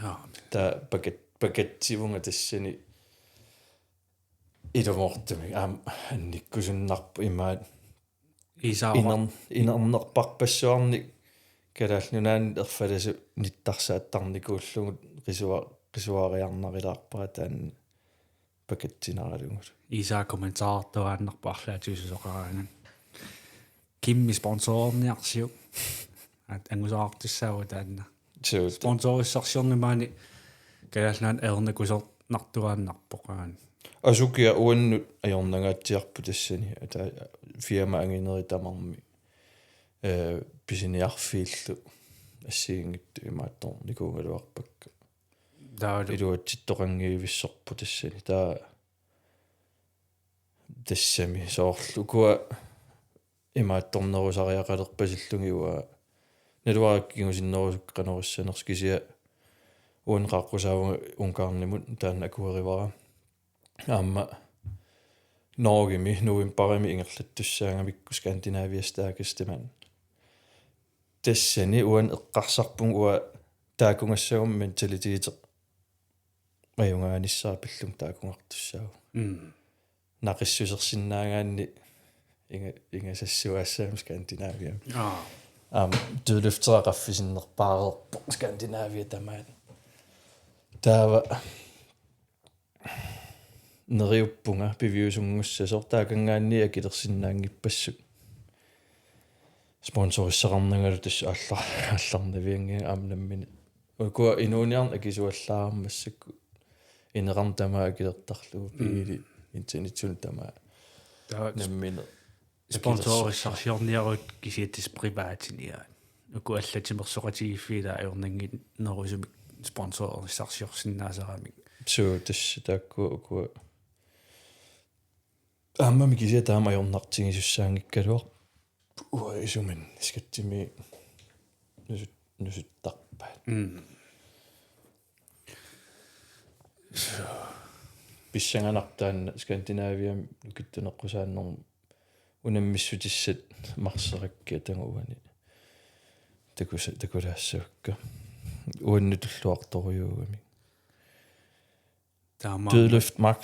Jaa. Taava pakat-, pakatsivunga tassani ilumoortumik. Aamma annikkusunnarpoq imaat Iisaava. Iner-, inernerparpassuarnik Kalaallit Nunaanni erfalasut nittarsaattarnikuullugu qisua-, qisuariarnarilaarpara taanna pakatsinaralugulu. Iisaa kommentartuaannarpoq arlaatigut susoqaraangat. Kimmi sponsorerniarsiuk. At angusaartussaavoq taanna. Suut. Sponsorissarsiorneq maani Kalaallit Nunaanni ajornakusoornartuaannarpoq aana. Asukiaq uannut ajornangaatsiarpoq tassani. Ata firma anginerit tamarmik, eh, pisiniarfiillu assigiinngitsut imaattornikuugaluarpakka. Taavalu iluatsittoqanngivissorpoq tassani. Taava tassami soorlu ukua imaattornerusariaqalerpasillugit uanga. Naluara kingusinnerusukkut qanoq issanersoq, kisianni uani qaaqqusaavunga Ungarnimut, taanna akuerivara. Aamma Norgemi novembarimi ingerlattussaagamikku Skandinavias Stærkeste Mand. Tassani uani eqqarsarpunga uanga taakugassaguma mentaliteteq ajugaanissaa pillunga taakugartussaavugut. Mm. Naqissusersinnaagaanni inga-, ingasassuaassaammat Skandinaviami. Aa. Aamma dødløftera qaffasinnerpaareerpoq Skandinavia tamaat. Taava neriuppunga piviusunngussasoq, taakanngaanniit akilersinnaanngippassuk. Sponsorissaqarnangalu tassa alla-, allarnaviannginnama aamma nammineq. Ukua inuuniarneq akisuallaarama massakkut ineqarneq tamaat akilertarlugu, mm, biili, internetsunut tamaat. Taava nammineq sponsorissarsiorniaruit kisianni tassa privatini, aa. Uku allat timersoqatigiiffiit ajornannginnerusumik sponsorissarsiorsinnaasaramik. Suu, tassa taakku ukua. Aammami kisianni taama ajornartigisussaanngikkaluarpoq. Uanga isumanni skattimik nusut-, nusuttarpaat. Mm. Pissanganarpoq taanna Skandinaviami nukittuneqqusaannermut unammissutissat marserakkiat taanna uani. Takusa-, takulaassavakka. Uannut tulluartorujuugamik. Taama. Dødløft max,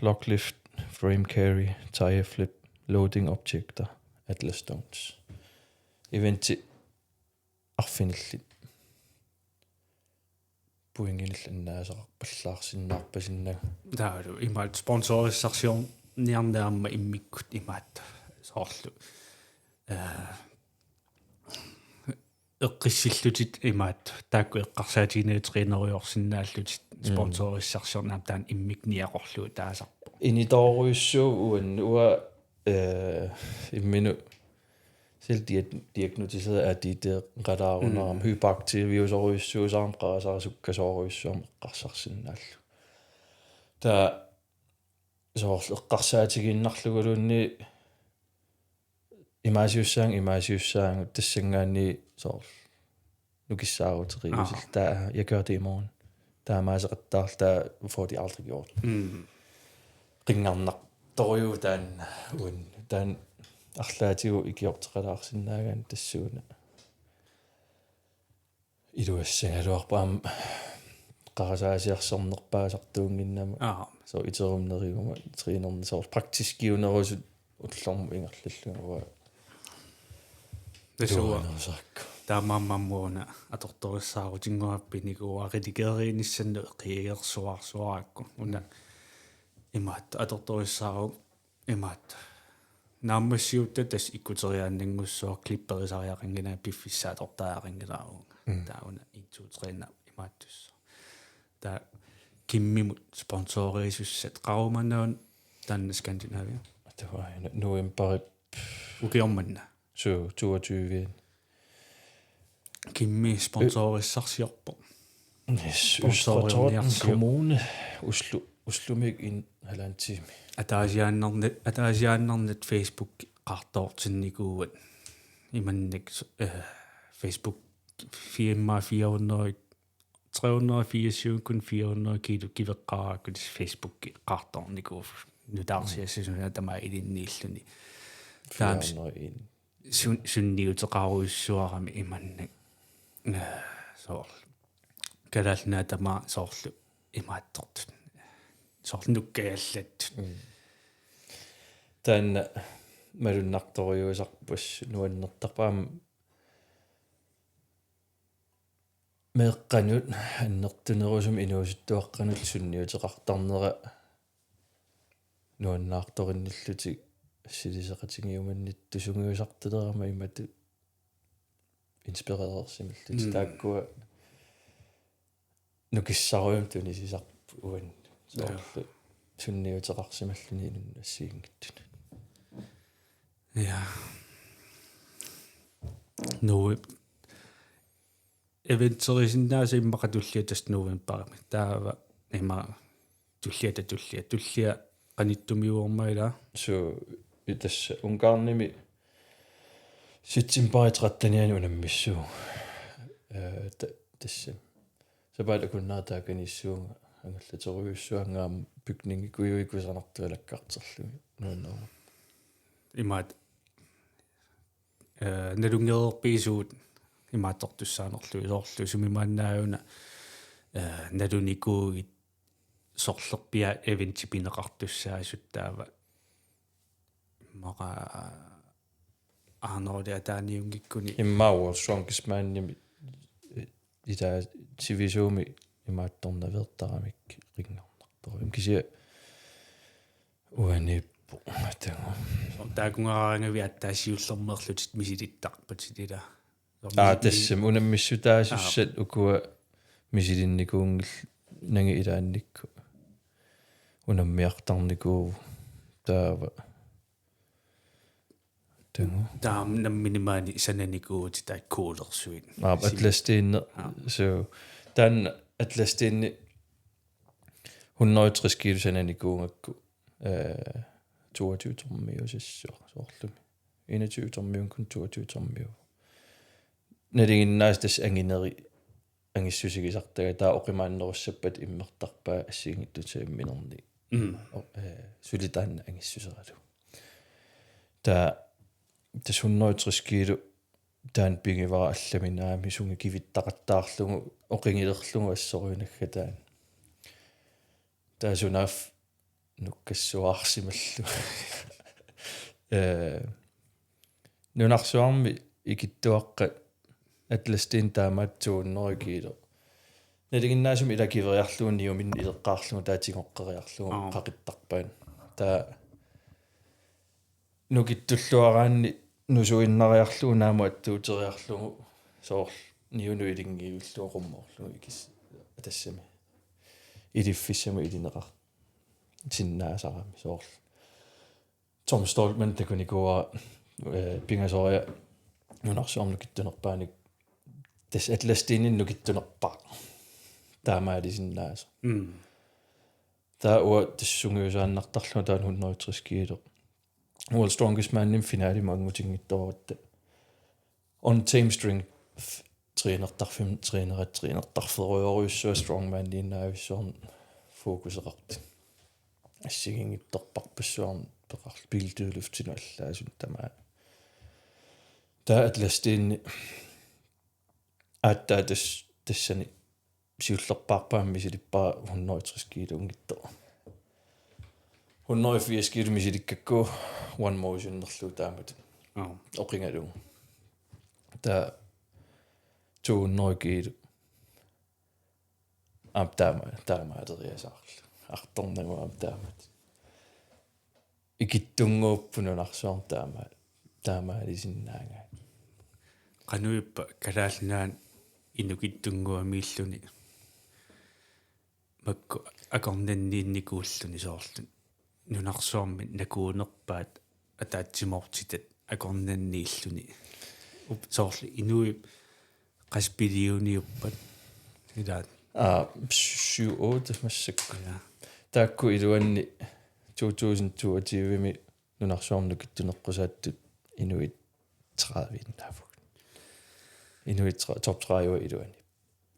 log lift, frame carry, tire flip, loading objector, Atlas Stones. Eventi arfinillit pointinillu annaasaqarpallaarsinnaarpasinnagu. Taavalu imaattoq sponsorissarsiorniarneq aamma immikkut imaattoq soorlu. Eh, eqqissillutit imaattoq taakku eqqarsaatiginerit træneriorsinnaallutit, mm, sponsorissarsiorneq aamma taanna immikkut niaqorlugu taasarpoq. Initoorujussuuvoq uannut, uanga, eh, imminut Selv diag-, diagnosticeret A D D-qalaarunarama, mm, hyperaktiviusorujussuusarama qarasaasukkasoorujussuarmik eqqarsarsinnaallugu. Taava soorlu eqqarsaatigiinnarluguluunniit imaasiussaagut, imaasiussaagut tassanngaanniit soorlu nukissaaruteqigusillugit. Aa. Taava, jeg gør det i morgen. Taamaaseqattaarluta, får de aldrig gjort. Mm. Qinngarnartorujuuvoq taanna uannut. Taanna arlaatigut ikiorteqalaarsinnaagaanni tassuuna. Iluassagaluarpoq aamma qarasaasiarsornerpaasartuunnginnama. Aa. Soorlu iterup neriguma trænerneq soorlu praktiskiunerusut ullormut ingerlallunga. Tassa uanga. Iluanerusakku. Taamaammat una atortorissaarutinnguappinikuuara redigeriinissannut qiagersuarsuarakku. Una imaattoq atortorissaarut imaattoq. Naammassiutta tassa ikkuteriaannanngussuaq klipperisariaqanngilanga piffissaq atortariaqanngilaarunga. Mm. Taava una en, to, tre-na imaattussaq. Taava Kimmimut sponsorisussat qarumaannaavoq taanna Skandinavia. Taava aana novembarip. Ukioq manna. Suu, toogtyve. Kimmi sponsorissarsiorpoq. Yes, Østre Toten Kommune, Oslo, Oslomiit en halvanden time. Ataasiaannarnat, ataasiaannarnat Facebook eqqartoortinnikuuat. Imannak, øh, Facebook firma fire hundrede, tre hundrede og fireogtyve, kun fire hundrede kilo kiveqqaaraakku Facebook eqqartoornikuuvoq. Nutaarsiassasuna tamaat ilinniilluni. Taams- fire hundrede og en. Sun-, sunniuteqarujussuarami imannak. Øh, soorlu. Kalaallit Nunaat tamaat soorlu imaattortut. Soorlu nukkajallattut. Mm. Taanna malunnartorujussuusarput nuannertarpoq aamma meeqqanut annertunerusumik inuusuttuaqqanullu sunniuteqartarnera nuannaartorinnillutik assiliseqatigiumannittut sungiusartalerama imatut inspirerersimallutik. Mm. Taakkua nukissarujummik tunisisarput uannut. Ja. Soorlu sunniuteqarsimalluni inunnut assigiinngitsunut. Ja. Nuup eventerisinnaasat immaqa tulliat tassa novembarimi. Taava ima tulliata tullia. Tullia qanittumiuorma ilaa? Suu, i tassa Ungarnimi septembarip trettenianni unammissuugut. Øh, ta-, tassa. Sapaatip akunnera taakaniissuunga angallaterujussuannga aamma bygningikujuit kusanartugalakkarterlugit nuanneruma. Imaat, øh, nalunngereerpigisugut imaattortussaanerlugit soorlu sumimaannaana, øh, nalunikuugit sorlerpiaat eventi pineqartussaasut taava immaqa Arnoldi ataaniunngikkuni. Immaqa World's Strongest Manimi, øh, ilaa sivisuumik imaattornaveertaramik qinngarnartoq. Kisianni uaniippoq taanna. Soorlu taakkunaraangavit aatsaat siullermeerlutit misilittarpatit ilaa. Soorlu aa, misi-, tassami unammissutaasussat aa. Ukua misilinnikuunngillat ilaannikkut. Unammiartarnikuuvoq taava. Taanna. Taava nammineq maani sananikuuvutit taakku kuglersuit. Aap, sim-, Atlas Steenip. Aap. Så taanna Atlas Steenip hundrede og tres kilo sananikuugakku, øh, toogtyve tommiusassuaq soorlumi. Enogtyve tommiuvoq, kun toogtyve tommiuvoq. Nalinginnaasumik tassa angineri angissusigisartagaat taava oqimaannerussappat immertarpaat assigiinngitsutigut imminerni. Mm. Og, øh, suli taanna angissuseralugu. Taava tassa hundrede og tres kilo taanna pigivara allaminaami sungiuteqattaarlugu oqigilerlugu assorujuk naggataani. Taava sunaaffa nukkassuarsimallugu. Øh, nunarsuarmi ikittuaqqat Atlas Steen taamaattut to hundrede kilo. Nalinginnaasumik ilaa kiveriarlugu niuminnut ileqqaarlugu taava tigoqqeriarlugu aa. Qaqittarpaat. Taava nukittulluaraanni nusuinnariarlugu naamut attuuteriarlugu soorlu niunut ilinngivillugu qummoorlugu ikis-, tassami. Iliffissamut ilineqar-, sinnaasarami soorlu. Tom Stoltman takunikuuara, øh, pingasoriarlugu nunarsuarmi nukittunerpaamik tassa Atlas Steenip nukittunerpaaq. Taamaalisinnaasoq. Mm. Taava uanga tassa sungiusaannartarlunga taanna hundrede og tres kilo. World's Strongest Manimi finalimut angutinngitsoorutta. Untamed Strength trænertarfim-, trænerat trænertarfeerujussuaq strongmaniinnavissuarnut fokuseqartut. Assigiinngitsorpassuarnik peqarluni Build Dødløftinut allaasunut tamaat. Taava Atlas Steenip aatsaat tas-, tassani siullerpaarpaamik misilippara hundrede og tres kilounngitsoq. Hundrede og firs kilo misilikkakku one motionerlugu taamatut. Aa. Oqigalugu. Taava to hundrede kilo. Aamma taama, taamaaleriasaarlu. Artornagu aamma taamak. Ikittunnguupput nunarsuarmi taama, taamaalisinnaagaat. Qanoq ippa Kalaallit Nunaanni inukittunnguamiilluni makku akornanniinnikuulluni soorlu nunarsuarmi nakuunerpaat ataatsimoortitat akornanniilluni. Up-, soorlu inuit qassit millioniuppat. Ilaat. Aa, syv otte massakkut. Ja. Taakku iluanni to tusind toogtyve-mi nunarsuarmi nukittuneqqusaattut inuit tredive-innaavugut. Inuit tre-, top tredive iluani.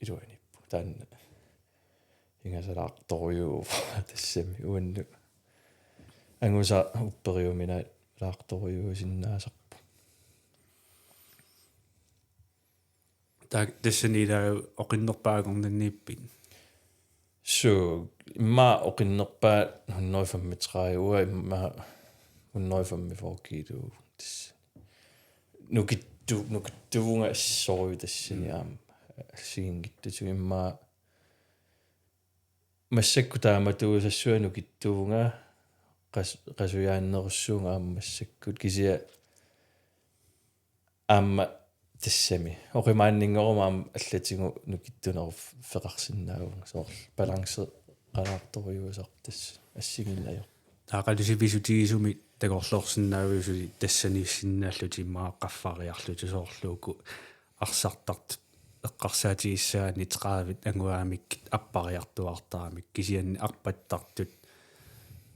Iluaniippugut. Taanna ingasalaartorujuuvoq tassami uannut. Angusa upperiuminaalaartorujuusinnaasarpoq. Taak-, tassani ilaa oqinnerpaat akornanniippit? Suu, immaqa oqinnerpaat hundrede femogtredive, uanga immaqa hundrede femogfyrre kilo. Tassa. Nukittu-, nukittuvunga assorujussuaq tassani. Mm. Aamma assigiinngitsutigut immaqa massakkut taamatuusassuaq nukittuvunga qas-, qasujaannerussuunga aamma massakkut kisianni aamma tassami. Oqimaanninngoruma aamma allatigut nukittuneruffeqarsinnaavunga soorlu balanceqalaartorujuusarpoq tassa assigiinngitsorpassuit. Taava qanoq sivisutigisumik takorloorsinnaaviuk suli tassaniissinnaallutit immaqa qaffariarlutit soorlu uku arsartartut eqqarsaatigissagaanni tredive anguaamik appariartuaartaramik kisianni arpattartut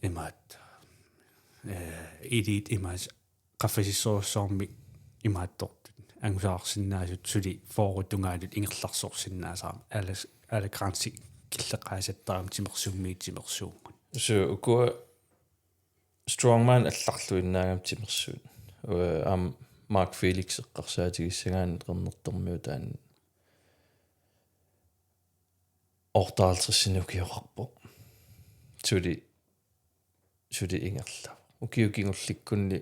imaattoq, eh, iliit imaas qaffasissorujussuarmik imaattortut angusaarsinnaasut suli fyrre tungaanut ingerlaarsorsinnaasarami alas-, aalajangersi killeqaasattarami timersuummiit timersuummut. Suu ukua strongman allarluinnaagami timersuut. Ee, aamma Mark Felix eqqarsaatigissagaanni qernertormiutaani otteoghalvtredsinik ukioqarpoq. Suli, suli ingerlavoq. Ukiut kingullikkunni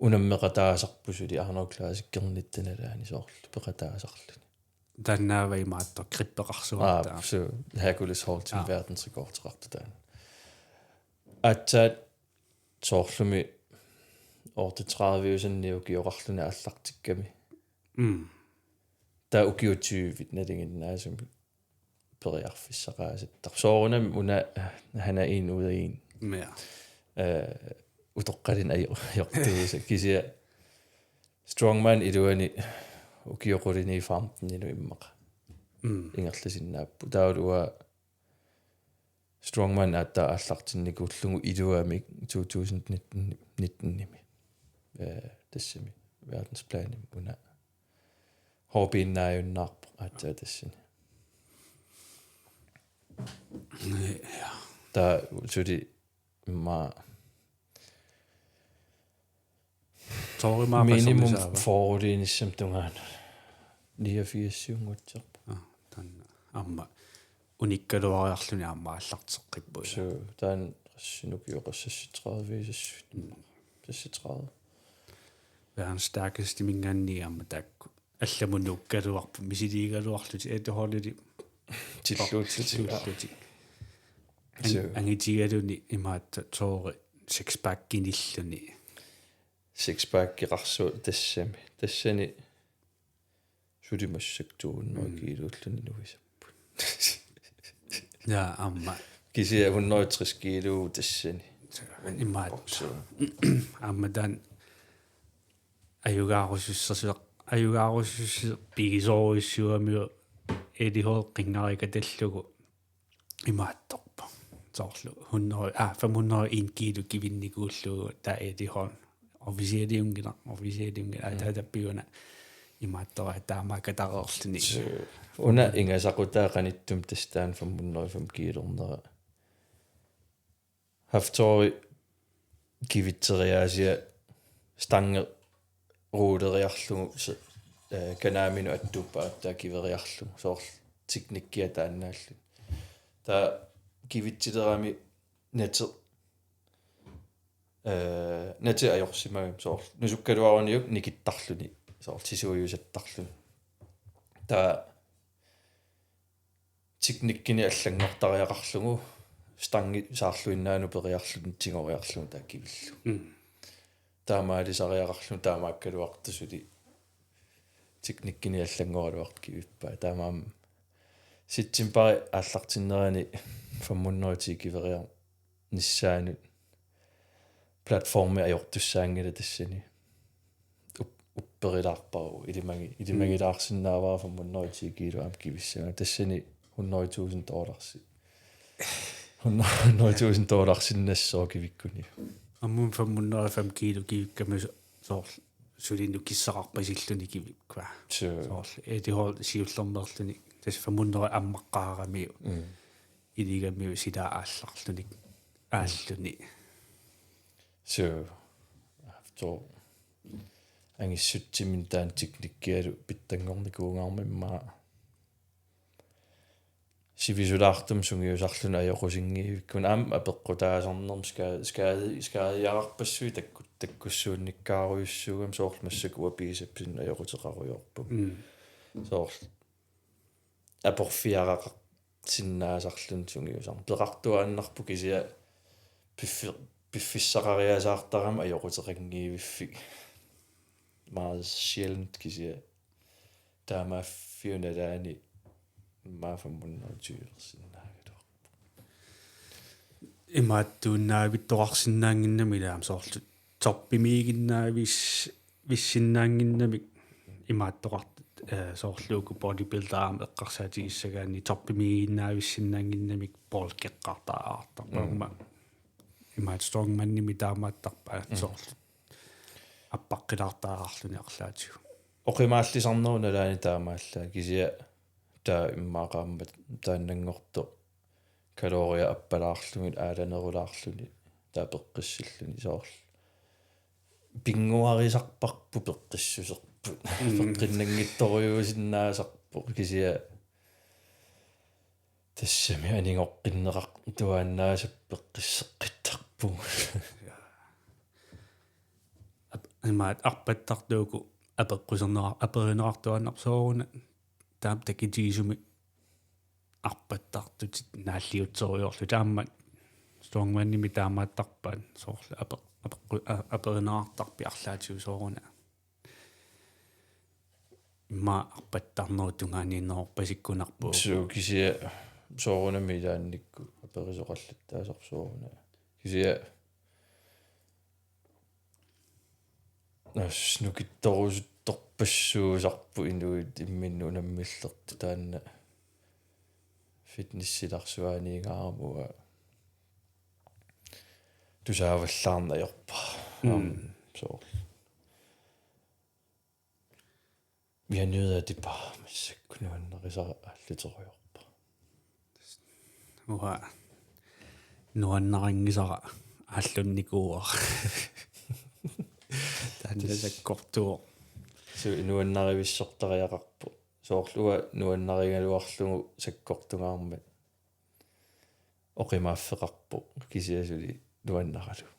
unammeqataasarpoq suli Arnold Classicernitta nalaani soorlu peqataasarluni. Taannaava imaattoq grippeqarsuartaa. Aa, suu, Hercules Holtimi. Aa. Verdensrekordeqartoq taanna. Aatsaat soorlumi otteogtredive-usanni ukioqarluni aallartikkami. Mm. Taava ukiut tyve nalinginnaasumik periarfissaqaasarpoq. Soorunami una, han er en ud af en. Ja. Øh, utoqqalinnut ajo-, ajortuusoq. Kisianni strongman iluani ukiut qulinii femteninut immaqa. Mm. Ingerlasinnaapput. Taavalu uanga strongman aatsaat aallartinnikuullugu iluamik to tusind nitten, nitten-imi. Øh, tassami verdensplanimi una hobby-innaajunnaarpoq aatsaat tassani. Ja. Taava suli immaqa Torimaa minimum qassernissaava? Fyrre-inissamut tungaanut. Niogfirs-iunnguatsiarpoq. Aa, taanna. Aamma unikkaluariarluni aamma aallarteqqippoq. Suu, taanna qassinukioqassassi tredive-sassi. Mm. Sassi tredive. Verdens stærkeste-minngaanniit aamma taakku. Allamut nuukkaluarput, misiliigaluarlutik, Eddie Hall-ip. Tilluutlutik. Tilluutlutik. Ang-, suu. Angitigaluni imaattoq Tori sixpackinilluni. Sixpackeqarsuaq tassami. Tassani suli massakkut to hundrede Mm. kiiluulluni nuisapput. Ja, aamma. Kisianni hundrede tres kiilu tassani. Imaattoq. Bokser. Aamma taanna ajugaarusussaq, ajugaarusussaq pigisorujussuugamiuk Eddie Hall qinngarikatallugu imaattorpoq. Soorlu hundrede, ah, fem hundrede og en kilo kivinnikuullugu taava Eddie Hall. Officialiunngilaq, officialiunngilaq. Aa, mm. Taava tappiguna imaattoq taamaakatareerluni. Suu, una ingasaqutaa qanittumi tassa taanna fem hundrede og fem kiilornera. Haftori kivitseriaasia stange rulleriarlugu se-, øh, kanaaminut attuuppaa aatsaat kiveriarlugu soorlu teknikkia taannaalluni. Taava kivitsilerami nati-, øh, nati ajorsimagami soorlu nusukkaluaruniuk nikittarluni soorlu sisuujusattarluni. Taava teknikkinik allanngortariaqarlugu, stangi saarluinnaanut periarlugu tigoriarlugu taava kivillugu. Mm. Taamaalisariaqarlugu taamaakkaluartoq suli teknikkinik allanngoraluartoq kivippai. Taamaammat septemberip aallartinnerani fem hundrede ti kiveriarnissaanut platformi ajortussaanngilaq tassani. Up-, upperilaarpara, ilimagi-, ilimagilaarsinnaavara fem hundrede ti kilo aamma kivissagama. Tassani hundrede tusind dollarsi. Hundrede tusind dollarsinnassaaq kivikkuniuk. Aamma fem hundrede fem kilo kivikkami so-, soorlu suli nukissaqarpasilluni kivikkua. Suu. Soorlu Eddie Hall siullermeerluni. Tassa fem hundrede ammaqqaaramiuk. Mm. Iligamiuk sila aallarluni. Aalluni. Suu. After. Angissutsiminnik taanna teknikkialu pitsanngornikuugaluarmat immaqa. Sivisulaartumik sungiusarluni ajoqusinngivikkuni aamma apeqqutaasarnermi ska-, ska-, skaadiararpassuit takku-, takkussuunnikkaarujussuugami soorlu massakkut uanga bicepsinik ajoquteqarujoorpunga. Mm. Soorlu aporfiaraqarsinnaasarluni sungiusarneq. Peqartuaannarpoq kisianni piffi-, piffissaqariasaartarami ajoquteqanngiviffik. Meget sjældent kisianni. Taamaaffiup nalaani immaqa fem hundrede tyversinnaagaluarpoq. Imaattuinnaavittoqarsinnaannginnami ilaa aamma soorlu toppimiiginnaavis-, vissinnaannginnamik imaattoqart-, eh, soorlu uku bodybuilderit aamma eqqarsaatigissagaanni toppimiiginnaavissinnaannginnamik bulkeqqaartariaqartarpoq. Mm. Aamma imaattoq strongmanimik taamaattarpaat. Mm. Soorlu appaqqilaartariaqarluni arlaatigut. Oqimaallisarnerup nalaani taamaallaat kisianni taava immaqa aamma taannanngortoq kaloriat appalaarlugit aalanerulaarluni taava peqqissilluni soorlu. Pinnguarisarparput peqqissuserput. Mm. Peqqinnanngitsorujuusinnaasarpoq kisianni tassami aningoqqinneqartuaannaasarpoq peqqisseqqittarpugut. Ap-, imaat arpattartuuku apeqqusernera-, aperineqartuaannarpoq sooruna taama takitigisumik arpattartutit naalliutsorujoorlutit aamma strongmanimik taamaattarpaat soorlu ape-, apeqqu-, a-, aperineqartarpit arlaatigut sooruna. Immaqa arpattarnerup tungaaniinnerorpasikkunarpoq. Suu kisianni soorunami ilaannikkut aperisoqallattaasarpoq sooruna. Kisianni assut nukittorusuttorpassuusarput inuit imminnut unammillertut taanna fitnessilarsuaniingaarami uanga tusaavallaarneq ajorpara. Mm. Aamma soorlu. Jeg nyder det bare, massakkut nuannarisara aalluterujoorpara. Uanga nuannarinngisara aallunnikuuara. Taanna sakkortuvoq. Suu nuannarivissortariaqarpoq. Soorlu uanga nuannarigaluarlugu sakkortungaarmat oqimaaffeqarpoq kisianni suli nuannaralugu.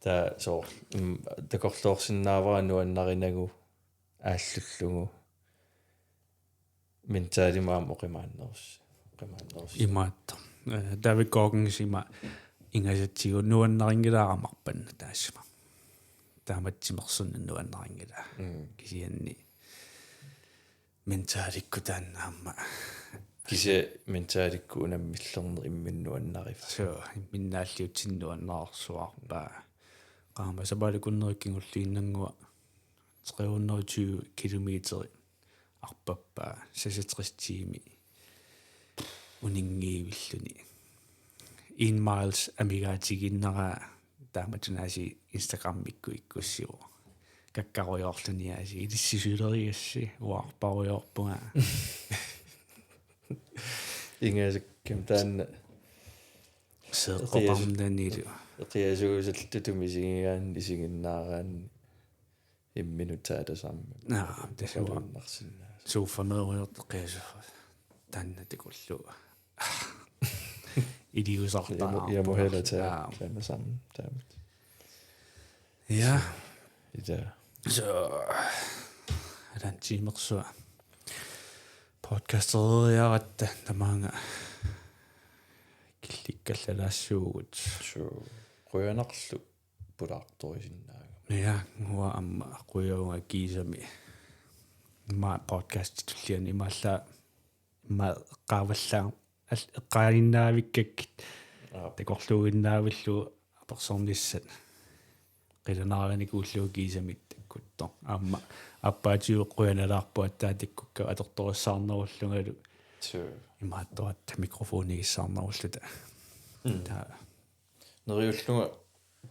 Taava soorlu, mm, takorloorsinnaavara nuannarinagu aallullugu mentalimik aamma oqimaannerus-, oqimaannerus-. Imaattoq. Eh, David Goggins ima ingasatsigu nuannarinngilara aamma arpanneq taassuma. Taama timersorneq nuannarinngilara. Mm. Kisianni mentalikkut taanna aamma. Kisianni mentalikkut unammillerneq imminut nuannarivaa. Suu, imminut naalliutsinneq nuannarsuarpaa. Qaammat sapaatip akunneri kingulliinnannguaq tre hundrede og tyve kilometer arpappaa seksogtres tiimi uninngivilluni. En miles amigaatigiinnaraa taamatut aasiit Instagramikkut ikkussivoq. Kakkarujoorluni aasiit ilissi sulerigassi uarparujoorpunga. Ingasakkami taanna. Seeqqoqarnanilu. Eqiasuusallutut misigigaanni isiginnaaraanni imminut taava tassami. Naa, tassa uanga. Tassannarsinnaa. Sofameerujoortoq qiasu. Taanna takullugu. Iliusartaa. Jeg må, jeg må hellere tage, ja, tage mig sammen. Taama. Ja. Ida. Så, er der en time, så? Podcasteriaratta tamaanga killikkallalaassaagut. Suu. Qujanarlu pulaartorisinnaagama. Ja, uanga aamma qujavuga kiisami. Immaqa podcasti tulliani imaallaat immaqa eqqaavallaa al-, eqqaaginnaavikkakkit. Aap. Takorluuinnaavillugu apersornissat. Qilanaarinikkullu kiisami takkuttoq. Aamma aappaatigut qujanalaarpoq aatsaat takkukka atortorissaarnerullungalu. Suu. Imaattoq aatsaat mikrofonigissaarnerulluta. Mm. Taava. Neriullunga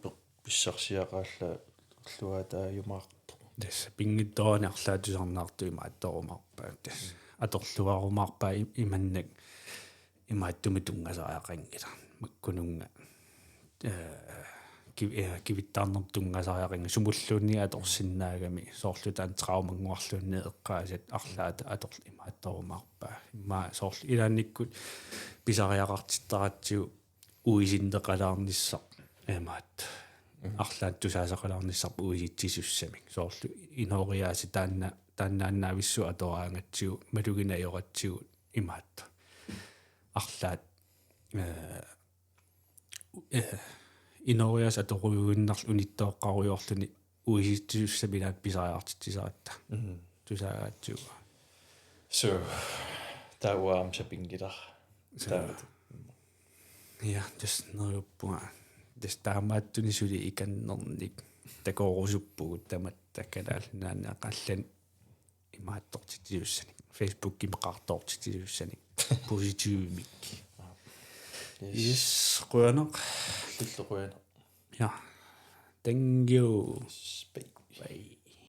per-, pissarsiaqaallaajumaarpoq. Tassa pinngitsoorani arlaat tusarnaartut imaattorumaarpaat. Tassa atorluarumaarpaat i-, imannak imaattumik tunngasariaqanngilaq. Makkununnga. Eh, kiv-, eh, kivittaarnermut tunngasariaqanngilaq. Sumulluunniit atorsinnaagami. Soorlu taanna traumannguarluunniit eqqaasat arlaat ator-, imaattorumaarpaat. Immaqa soorlu ilaannikkut pisariaqartittaratsigu uisinneqalaarnissaq imaattoq. Mm. Arlaannik tusaasaqalaarnissarput uisitsisussamik. Soorlu inooriaaseq taanna, taannaannaavissuaq atoraangatsigu, malugineq ajoratsigu imaattoq. Arlaat, eh, eh, inooriaaseq atorujuinnarlugu unittooqqarujoorluni uisitsisussamik ilaanni pisariaqartitsisaratta. Mm. Tusaagatsigu. Suu, taava aamma sapinngilara. Suu. Taava. Ja, tassa neriuppunga. Tassa taamaattunik suli ikannernik takoorusuppugut tamatta Kalaallit Nunaanni aqagu allanik imaattortitsisussanik. Facebookimi qaartoortitsisussanik. Positivimik. Yes. Yes, qujanaq. Illu qujanaq. Ja. Thank you. Yes, bye. Bye.